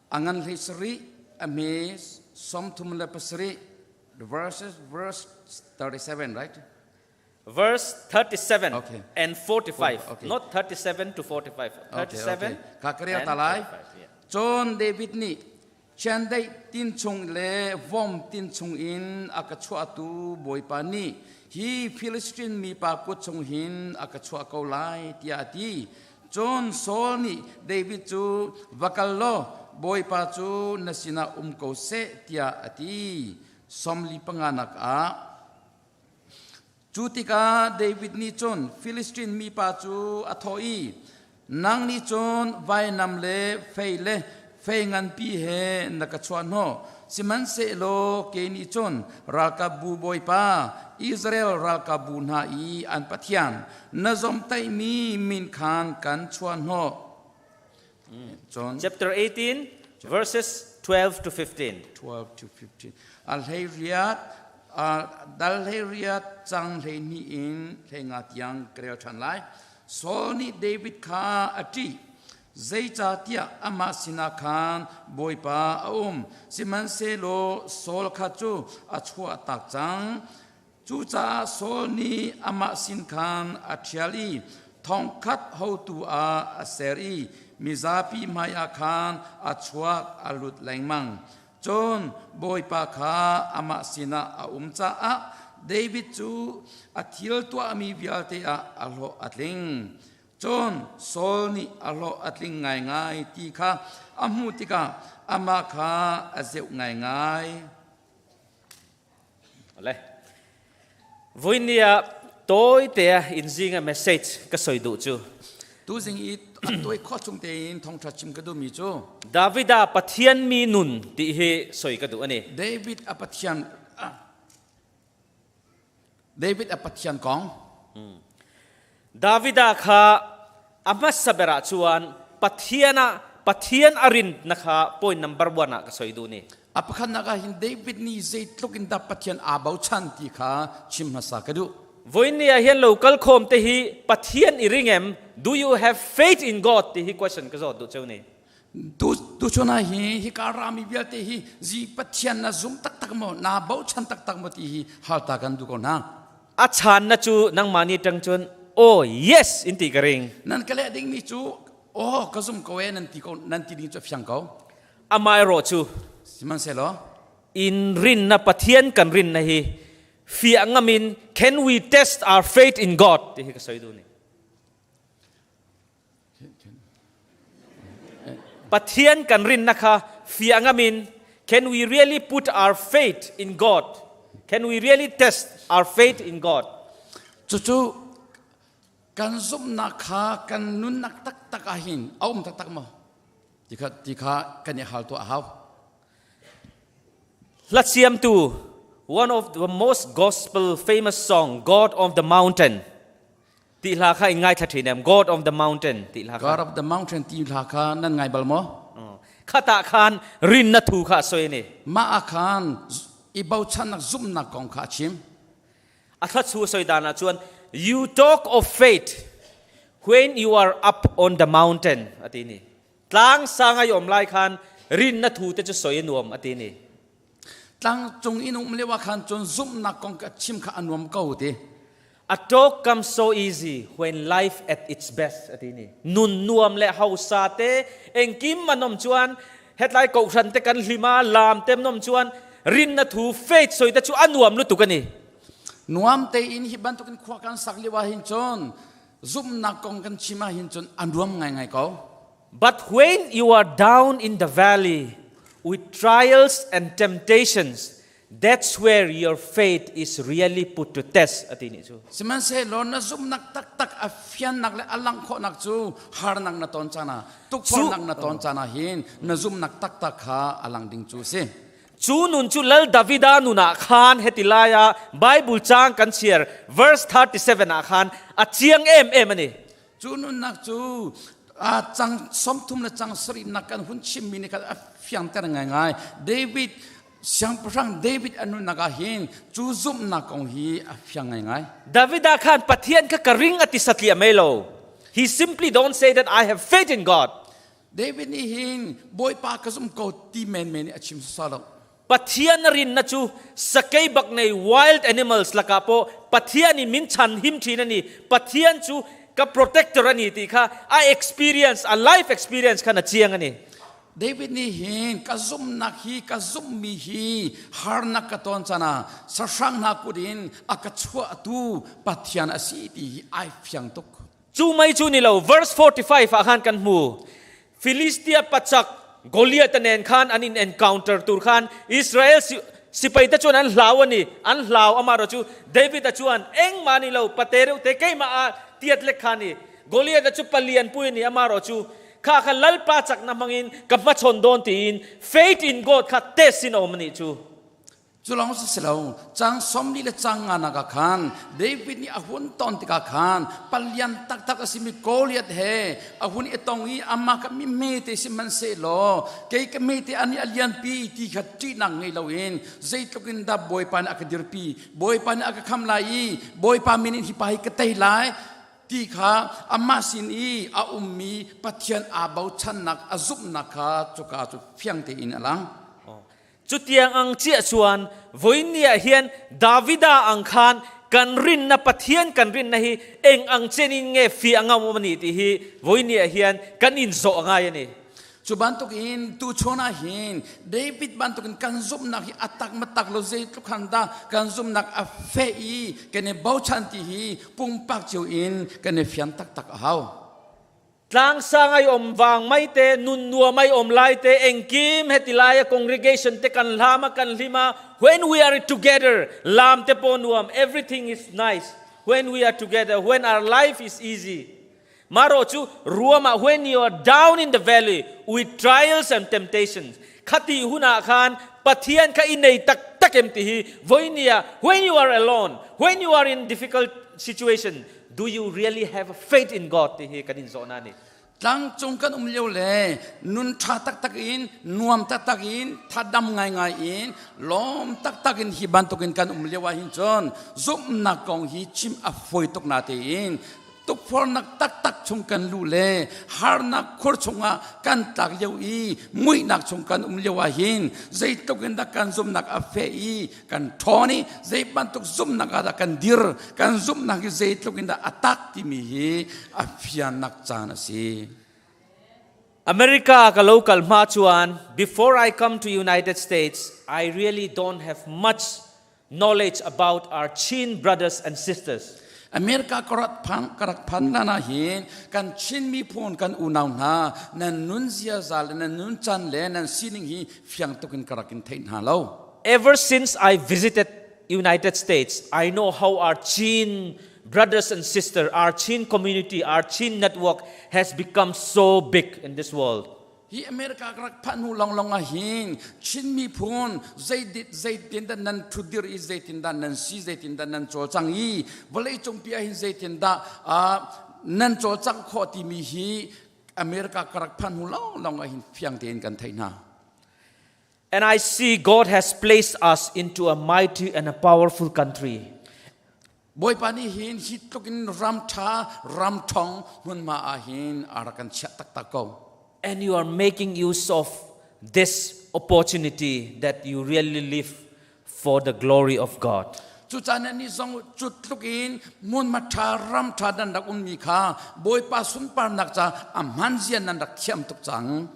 a ngan hlei sarih a hme sawmthum le pasarih the verses verse 37 right Verse 37 okay. and 45 okay. not 37 to 45 37 okay, okay. Ka ka rel ta lai. 45, yeah. Cun David nih chiandeih tin chung le vom tin chung in a ka chuahtu Bawipa nih hi Filistin mipa kut chung hin a ka chuah ko lai tiah a ti. Cun Saul nih David cu va kal law Bawipa cu na sinah um ko seh tiah a ti. Sawmli panganak ah Cu tikah David nih cun Filistin mipa cu a thawh i, Nang nih cun vainam le fei le fei nganpi he na ka chuahhnawh, sihmanhsehlaw kei nih cun ralkapbu Bawipa, Israel ralkapbu hna i an Pathian, na zawmhtaihmi min khan kan chuahhnawh. Cun Chapter 18 verses 12 to 15. 12 to 15. A hlei riat, dal hlei riat cang hlei hnih in hlei nga tiang ka rel ṭhan lai. Saul nih David kha a ṭih. Zeicahtiah amah sinah khan Bawipa a um. Sihmanhsehlaw Saul kha cu a chuah tak cang. Cucaah Saul nih amah sin khan a ṭhial i thongkhat hotu ah a ser i mizapi hmaiah khan a chuak a lut lengmang. Cun Bawipa kha amah sinah a um caah David cu a thil tuahmi vialte ah a hlawh a tling. Cun Saul nih a hlawh a tling ngaingai ti kha a hmuh tikah amah kha a zeuh ngaingai. Le. Vui ah tawi te in zing a message ka soi duh cu. Tu zing i an tuai kho chung tein thongtha chim ka duhmi cu Davida Pathian mi nun ti hi soi ka duh ani. David a Pathian David a Pathian kong. Davida kha a hmasa ber ah chuan Pathian ah Pathian a rin na kha point number 1 ah ka soi duh ni. A pakhatnak ah hin David nih zeitluk in dah Pathian aa bochan ti kha chim hmasa ka duh. Voin ni ah hian local khom te hi Pathian i ring em? Do you have faith in God ti hi question ka zawt duh cheu ni. Tu tuchun ah hi hika rami vialte hi zi Pathian na zum taktak maw naa bochan taktak maw ti hi halta kan duh ko hna. A chan na cu nangmah ni tang cun oh yes in ti ka ring. Nan ka leh dingmi cu oh ka zum ko e nan ti ko nan ti ding cu a fiang ko. Amah erawh cu sihmanhsehlaw in rin na Pathian kan rin na hi fiah ngam in can we test our faith in God ti hi ka soi duh ni. Pathian kan rinna kha fiah ngam in can we really put our faith in God? Can we really test our faith in God? Cucu kan zumhnak kha kan nunnak taktak ah hin a um taktak maw? Ti kha ti kha kan i hal tuah a hau. Hla siamtu one of the most gospel famous song God of the Mountain Ti hla kha in ngaithla ṭhin em? God of the Mountain ti hla kha. God of the Mountain ti hla kha nan ngai bal maw? Khata khan rin na thu kha a soi ni. Mah ah khan i bochannak zumhnak kong kha a chim. A thla soi dan ah cun you talk of faith when you are up on the mountain ati ni. Tlang sang ai om lai khan rin na thu te chu soi nuam ati ni. Tlang cung in um lio ah khan cun zumhnak kong ka chim kha a nuam ko ti. A talk comes so easy when life at its best ati ni. Nun nuam le hausa te engkim manom chuan hetlai kohhran te kan hlima lam tem nom chuan rin na thu faith soi te chu anuam lutuk ani. Nuam te in hi bantukin khua kan sak lio ah hin cun zumhnak kong kan chim ah hin cun a nuam ngaingai ko. But when you are down in the valley with trials and temptations, that's where your faith is really put to test ati ni cu. Sihmanhsehlaw na zumhnak taktak a fiannak le a langh khawhnak cu harnak na ton caan ah tukforhnak na ton caan ah hin na zumhnak taktak kha a lang ding cu a si. Cu nun cu Lal Davida nun ah khan heti lai ah Bible caang kan chiar verse 37 ah khan a chiang em em ani. Cu nunnak cu cang 30 le cang sarihnak kan hun chimmi nih khan a fiangter ngaingai. David siangpahrang David a nunnak ah hin cu zumhnak kong hi a fiang ngaingai. David ah khan Pathian kha ka ring a ti satliah mei lo. He simply don't say that I have faith in God. David nih hin Bawipa ka zum ko ti menmen nih a chim sawsawh lo. Pathian rinna cu sakei bak nei wild animals lakah pawh Pathian in min chan him ṭhin ani. Pathian cu ka protector ani ti kha a experience, a life experience khan a chiang ani. David nih hin ka zumhnak hi ka zumhmi hi harnak ka ton caan ah sahrang hna kut in a ka chuahtu Pathian a si ti hi ai fiang tuk. Cu mei cu ni lo verse 45 ah khan kan hmu. Filistia pachak Goliath nen khan an in encounter tur khan Israel sipai te chuan an hlau ani an hlau ama ro chu David a chuan engma ni lo pate reuh te keima a tiat lek khan ni Goliath a chu palian pui ni ama ro chu kha kha lalpa chak na hmangin ka hmachon don tiin faith in God kha test in om ani chu Cu lawng si lo, cang 40 le cang nga nak ah khan David nih a hun ton tikah khan palian taktak a simi Goliath he a hun i tong i amah kha mi hmete sihmanhsehlaw kei ka hmete ani a lianpi ti kha ṭihnak ngei loin zeitluk in dah Bawipa nih a ka dirpi, Bawipa nih a ka kham lai i Bawipa min in hi pa hi ka tei lai ti kha amah sin i a ummi Pathian aa bochannak a zumhnak kha cuka cu fiang tein a lang. Cutiang ang chiah chuan voin ni ah hian Davida ang khan kan rinna Pathian kan rinna hi eng ang chen in nge fi angam um ani ti hi voin ni ah hian kan in zawh angai ani. Cu bantuk in tu chon ah hin David bantuk in kan zumhnak hi atak matak lo zeitluk han dah kan zumhnak a feh i kan i bochan ti hi pumpak cio in kan i fian taktak a hau. Tlangsang ai om vang mai te, nun nuam ai om lai te, engkim heti lai a congregation te kan hlam a kan hlim a, when we are together, lam te po nuam, everything is nice when we are together, when our life is easy. Maro chu ruama when you are down in the valley with trials and temptations, khati huna khan Pathian kha i nei tak tak em ti hi voinia when you are alone, when you are in difficult situation, Do you really have a faith in God? Ti hi kan in zawh na ni. Tlangcung kan um lio le nun ṭha taktak in nuam taktak in thadam ngaingai in lawm taktak in hi bantukin kan um lio ah hin cun zumhnak kong hi chim a fawi tuk na tein tukforhnak taktak chung kan luh le harnak khur chungah kan tlak lio i muihnak chung kan um lio ah hin zeitluk in dah kan zumhnak a feh i kan ṭhawn i zei bantuk zumhnak ah dah kan dir, kan zumhnak hi zeitluk in dah a tak timi hi a fiannak caan a si. America ka local hma chuan before I come to United States I really don't have much knowledge about our Chin brothers and sisters. America karat phan karak phan na na hin kan Chin miphun kan unau hna nan nun ziaza le nan nun chan le nan sining hi fiang tuk in karak in theih hna lo. Ever since I visited United States, I know how our Chin brothers and sisters, our Chin community, our Chin network has become so big in this world. Hi America ka rak phanh hnu longlong ah hin Chin miphun zeidit zeitin dah nan thudir i zeitin dah nan si, zeitin dah nan cawlcang i vawleicung pi ah hin zeitin dah nan cawlcangh khawh timi hi America ka rak phanh hnu longlong ah hin fiang tein kan theih hna. And I see God has placed us into a mighty and a powerful country. Bawipa nih hin hi tluk in ram ṭha, ram ṭhawng hmunhma ah hin a rak kan chiah taktak ko. And you are making use of this opportunity that you really live for the glory of God. Cucaah nih zong cu tluk in hmunhma ṭha, ram ṭha nan rak ummi kha Bawipa sunparnak ca a hman zia nan rak thiam tuk cang.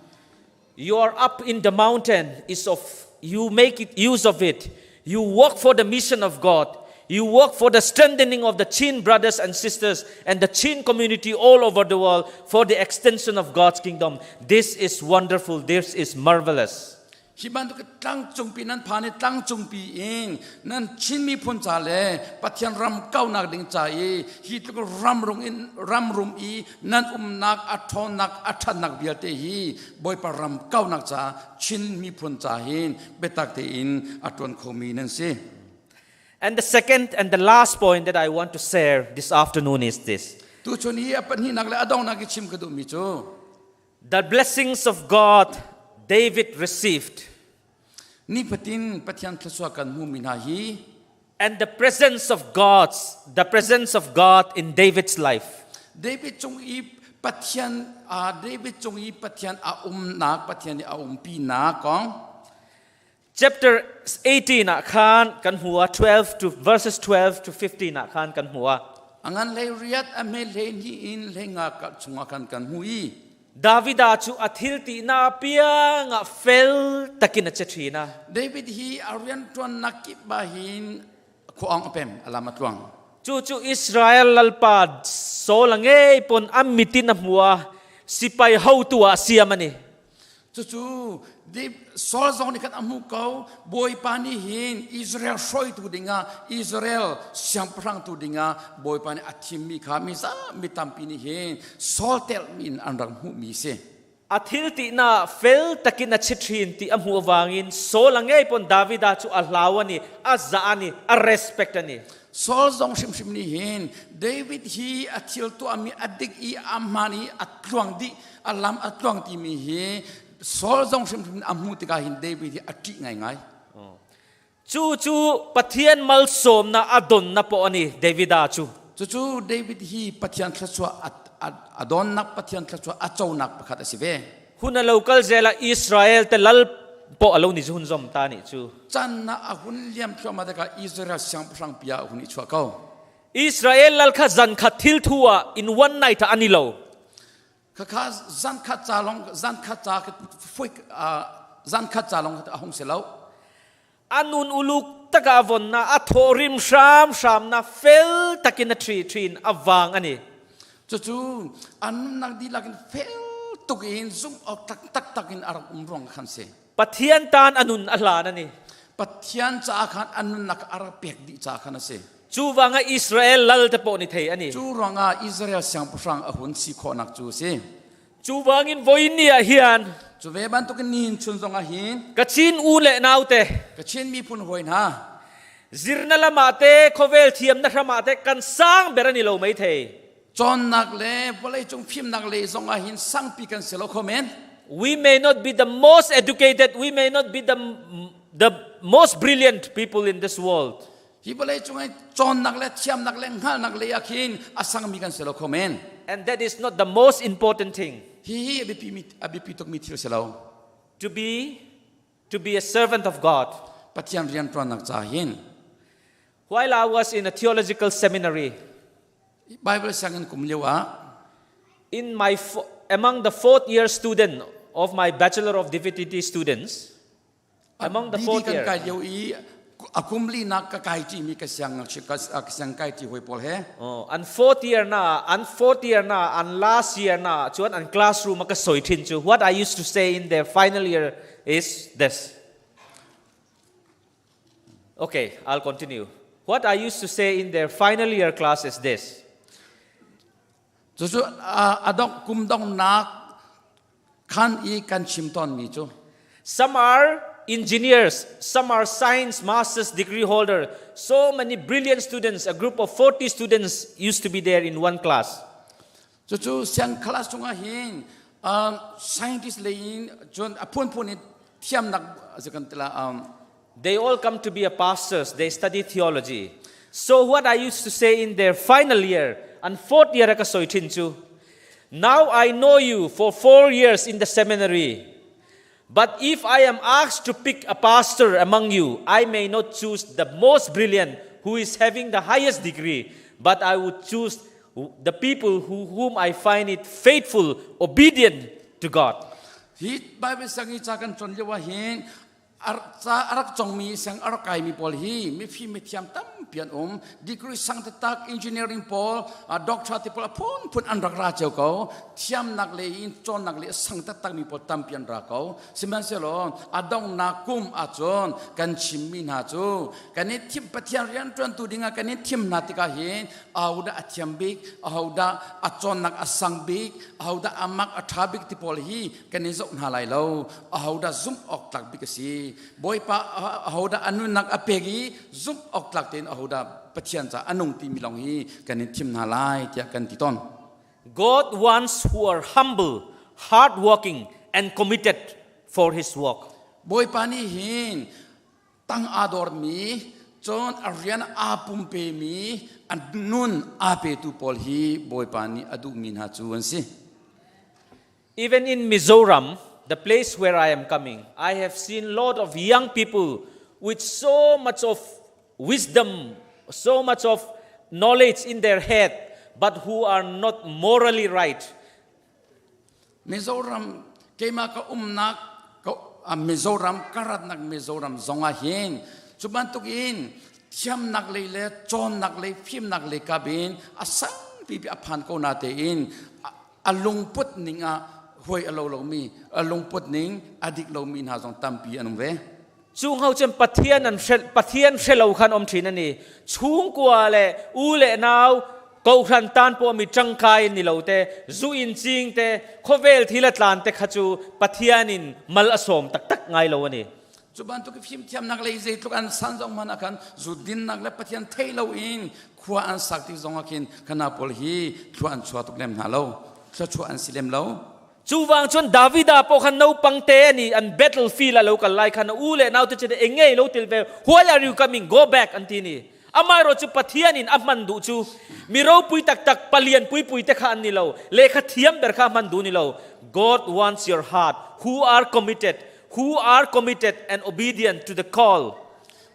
You are up in the mountain is of you make it use of it. You work for the mission of God. You work for the strengthening of the Chin brothers and sisters and the Chin community all over the world for the extension of God's kingdom. This is wonderful. This is marvelous. Hi bantuk tlangcungpi nan phan i tlangcungpi in nan Chin miphun ca le Pathian ram kaunak ding ca i hi tluk ram rung in ram rum i nan umnak a ṭhawnnak a ṭhatnak vialte hi Bawipa ram kaunak ca Chin miphun ca hin biatak tein a ṭuan khomi nan si. And the second and the last point that I want to share this afternoon is this. Tuchun hi a pahnihnak le a donghnak i chim ka duhmi cu The blessings of God David received Nifatin Pathian thluachuah kan hmuhmi hna hi and the presence of God's the presence of God in David's life. David cung i Pathian David cung i Pathian a umnak Pathian i a umpinak kong Chapter 18 ah khan kan hmu a 12 to verses 12 to 15 ah khan kan hmu a a ngan hlei riat a hme hlei hnih in hlei nga chungah khan kan hmu i Davida cu a thil ti na piang ah fel takin a che ṭhin a. David hi a rianṭuannak kip ah hin khuaawng a pem, a lam a tluang. Cu cu Israel lalpa Saul a ngei pon a mit in a hmu a sipai hotu ah siam ani. Cucu Saul zong nih khan a hmuh ko, Bawipa nih hin Israel hruaitu dingah, Israel siangpahrangtu dingah Bawipa nih a thimmi kha mi mi tampi nih hin Saul telhmi in an rak hmuhmi si. A thil tihna fel takin a chithin ti a hmuh wangin Saul a ngei pon Davida cu a hlau ani, a za ani, a respect ani. Saul zong hrimhrim nih hin David hi a thil tuahmi a dik i a hmaan i a tluang dih a lam a tluang timi hi Saul zong hrimhrim a hmuh tikah hin David hi a ṭih ngaingai. Cu cu Pathian malsawmnak a donnak poh ani Davida cu. Cucu David hi Pathian thluachuah a donnak Pathian thluachuah a conak pakhat a si ve. Hun a local zela Israel te lal po alo ni hun zom ta ni cu. Chan na a hun liam thluahmah tikah Israel siangpahrang pia a hun i chuah ko. Israel lal kha zan khat thil thu ah in one night ah ani lo. Khakha zan khat ca long zan khat ca foi zan khat ca long a hung si lo. Anun uluk taka von na a thaw rim hram hram na fel takin a thi thin a wang ani. Cucu an nang dihlak in fel tuk in zum awk tak tak tak in a rak um ruang khan si. Pathian tan anun a hlan ani. Pathian caah khan an nunnak a rak pek dih caah khan a si. Cu wangah Israel lal te pawh ni thei ani. Cu ruangah Israel siangpahrang a hun si khawhnak cu a si. Cu wangin voin ni ah hian Cu ve bantukin nihin chun zong ah hin Kachin u le nau te Kachin miphun hawi hna. Zirna lamah te khawvel thiamna hramah te kan sang ber ani lo mai thei. Cawnnak le vawleicung fimnak le zong ah hin sangpi kan si lo kho men. We may not be the most educated, we may not be the most brilliant people in this world. Hi vawleicung i cawnnak le thiamnak le hngalhnak lei ah khin a sangmi kan si lo kho men. And that is not the most important thing. Hi hi a biapi mi a biapi tukmi thil si lo. To be a servant of God. Pathian rianṭuannak ca hin. While I was in a theological seminary, Bible sianginn kum lio ah in my among the fourth year student of my Bachelor of Divinity students, among the fourth year. kan year. kai lio i a kum li nak ka kai ṭi mi ka siang ka siang kai ṭi hoi pawl he. Oh, an fourth year na, an fourth year na, an last year na, chuan an classroom ka soi thin chu. What I used to say in their final year is this. Okay, I'll continue. What I used to say in their final year class is this. Cucu a dong kum dongnak khan i kan chim tawn mi cu. Some are engineers, some are science master's degree holder. So many brilliant students, a group of 40 students used to be there in one class. Cucu siang class chungah hin scientist lei in cun a phunphun in thiamnak kan tila They all come to be a pastors. They study theology. So what I used to say in their final year and fourth year ka soi thin chu now I know you for 4 years in the seminary. But if I am asked to pick a pastor among you, I may not choose the most brilliant who is having the highest degree, but I would choose the people who, whom I find it faithful, obedient to God. Hi Bible sang i ca kan chon lio ah hin ca a rak congmi siang a rak kaimi pawl hi mifim mithiam tampi an um degree sang taktak engineering pawl doctor te pawl a phunphun an rak ra cio ko thiamnak le in cawnnak le sang taktak mi pawl tampi an ra ko sihmanhsehlaw a donghnak kum ahcun kan chimmi hna cu kan i thim Pathian rianṭuantu dingah kan i thim hna tikah hin ahodah a thiam bik ahodah a cawnnak a sang bik ahodah a mak a ṭha bik ti pawl hi kan i zoh hna lai lo ahodah zumh awk tlak bik a si bawipa ahodah a nunnak a pek i zumh awk tlak tein ahodah pathian ca a nung timi lawng hi kan in thim hna lai tiah kan ti tawn God wants who are humble, hardworking, and committed for His work. Bawipa nih hin tang aa dormi cun a rian aa pumpemi a nun aa petu pawl hi Bawipa nih a duhmi hna cu an si. Even in Mizoram, the place where I am coming, I have seen lot of young people with so much of wisdom, so much of knowledge in their head, but who are not morally right. Mizoram keimah ka umnak ka Mizoram ka ratnak Mizoram zong ah hin cu bantuk in thiamnak lei le cawnnak lei fimnak lei kap in a sangpi pi a phan ko na tein a lungput ning ah huai a lo lomi a lungput ning a dik lomi hna zong tampi an um ve. Chung ho cun Pathian an hre Pathian hre lo khan om thin ani chungkua le u le nau kohhran tan pawh mi tangkai ni lo te zu in ching te khawvel thil a tlan te kha chu Pathian in mal a sawm taktak ngai lo ani. Cu bantuk fimthiamnak lei zeitluk an san zong hmanh ah khan zu dinnak le Pathian thei lo in khua an sak tik zong ah khin khana pawl hi thlua an chuah tuk lem hna lo thluachuah an si lem lo. Chuvang cun Davida pawh khan naupang te ani an battlefield a lo kal lai khan u le nau te che engei lo til ve why are you coming go back an ti ni amai ro chu Pathian in a hman duh chu mi ropui tak tak palian pui pui te kha an ni lo lehkha thiam ber kha hman duh ni lo God wants your heart who are committed who are committed and obedient to the call.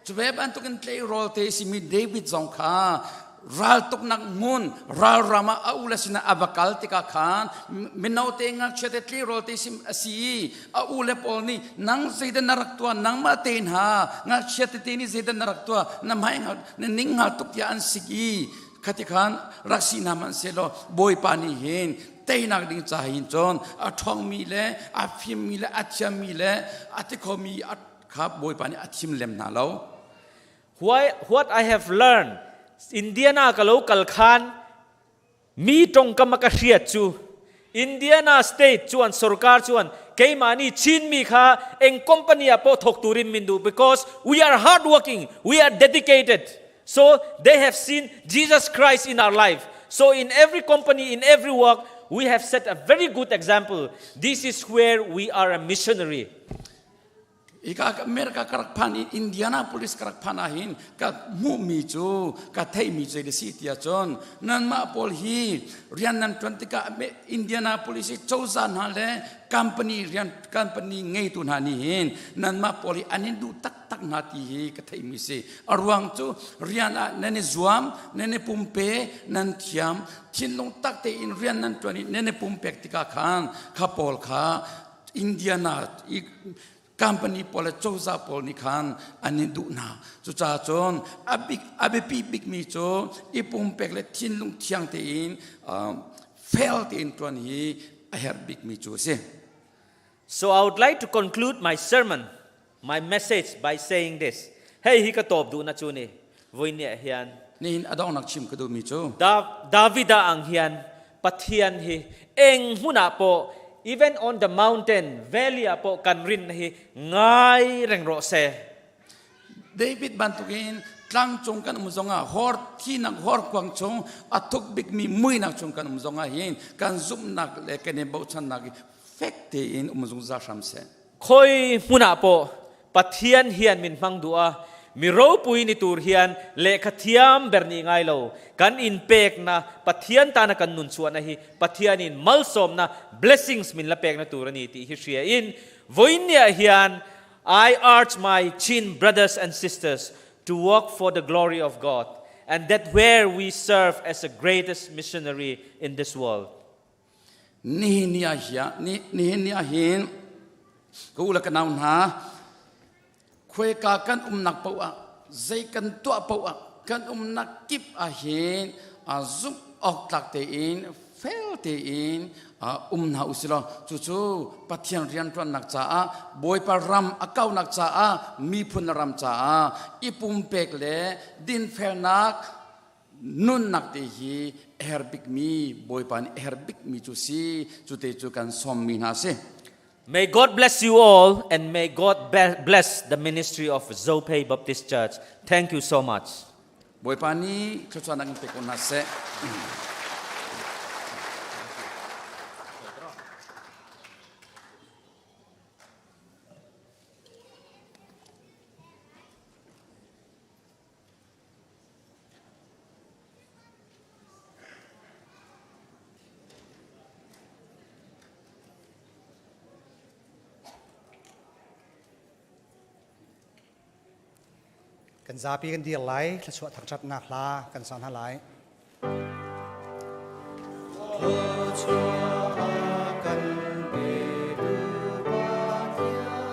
Cu ve bantukin tleirawl te simi David zong kha raltuknak hmun ralram ah a u le sinah a va kal tikah khan mino te ngakchia te tleirawl te sim a si i a u le pawl nih nang zeidah na rak tuah nangmah te hna ngakchia tete nih zeidah na rak tuah na hmai na ning hngal tuk tiah an sik i khati khan rak si hna hmanhsehlaw Bawipa nih hin teinak ding ca hin cun a ṭhawngmi le a fimmi le a thiammi le a ti khomi kha Bawipa nih a thim lem hna lo. Why, what I have learned Indiana ka lo kal khan mi tongkam a ka hriat cu. Indiana state chuan sarkar chuan keimahni Chinmi kha eng company ah pawh thawk turin min duh because we are hardworking, we are dedicated. So they have seen Jesus Christ in our life. So in every company, in every work, we have set a very good example. This is where we are a missionary. Ika America ka rak phan i Indianapolis ka rak phan ahhin ka hmuhmi cu ka theihmi cu si tiah cun nanmah pawl hi rian nan ṭuan tikah Indianapolis i cozah hna le company rian company ngeitu hna nih hin nanmah pawl hi an in duh taktak hna ti hi ka theihmi si. A ruang cu rian ah nan i zuam, nan i pumpe, nan thiam, thinlung tak tein rian nan ṭuan i nan i pumpek tikah khan kha pawl kha Indiana i company pawl le cozah pawl nih khan an in duh hna. Cucaah cun a bik a biapi bikmi cu i pumpek le thinlung thiang tein fel tein ṭuan hi a herh bikmi cu a si. So I would like to conclude my sermon, my message by saying this. Hei hi ka tawp duh na cu ni voi ni ah hian Nihin a donghnak chim ka duhmi cu Davida ang hian Pathian hi eng hmun ah pawh even on the mountain valley ah pawh kan rin hi ngai reng rawh seh. David bantukin tlangcung kan um zongah hor thinak hor kuang chung a thuk bikmi muinak chung kan um zongah hin kan zumhnak le kan i bochannak hi fek tein um zungzal hram seh. Khoi hmun ah pawh Pathian hian min hmang duh a mi ropui ni tur hian lehkha thiam ber nih ngai lo kan in pekna Pathian tana kan nun chuahna hi Pathian in malsawmna blessings min la pekna tur ani tih hi hria in voinia hian I urge my Chin brothers and sisters to work for the glory of God and that where we serve as the greatest missionary in this world. Nihin ni ah nihin ni ah hin ka u le ka nau hna khuaika kan umnak paoh ah zei kan tuah paoh ah kan umnak kip ah hin zumh awk tlak tein fel tein um hna usilaw cucu Pathian rianṭuannak caah Bawipa ram a kaunak caah miphun ram caah i pumpek le dinfelnak nunnak te hi a herh bikmi Bawipa nih a herh bikmi cu si cu te cu kan sawmmi hna si. May God bless you all and may God bless the ministry of Zophei Baptist Church. Thank you so much. Bawipa nih thluachuahnak in pe ko hna seh. Kan zapi kan dir lai, thluachuah thangṭhatnak hla kan sa hna lai. Thluachuah kan petu Pathian,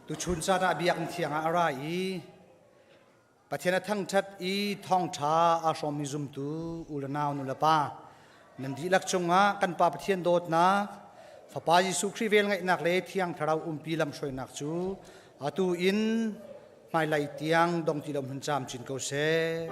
Tuchun caan ah biakinn thiang ah a ra i Pathian a thangṭhat i thawngṭha aa hrawmmi zumtu u le nau nu le pa nan dihlak cungah kan Pa Pathian dawtnak, Fapa Jesuh Khrih velngeihnak le Thiang Thlarau umpi lamhruainak cu atu in hmailei tiang dong ti lo hmun camcin ko seh.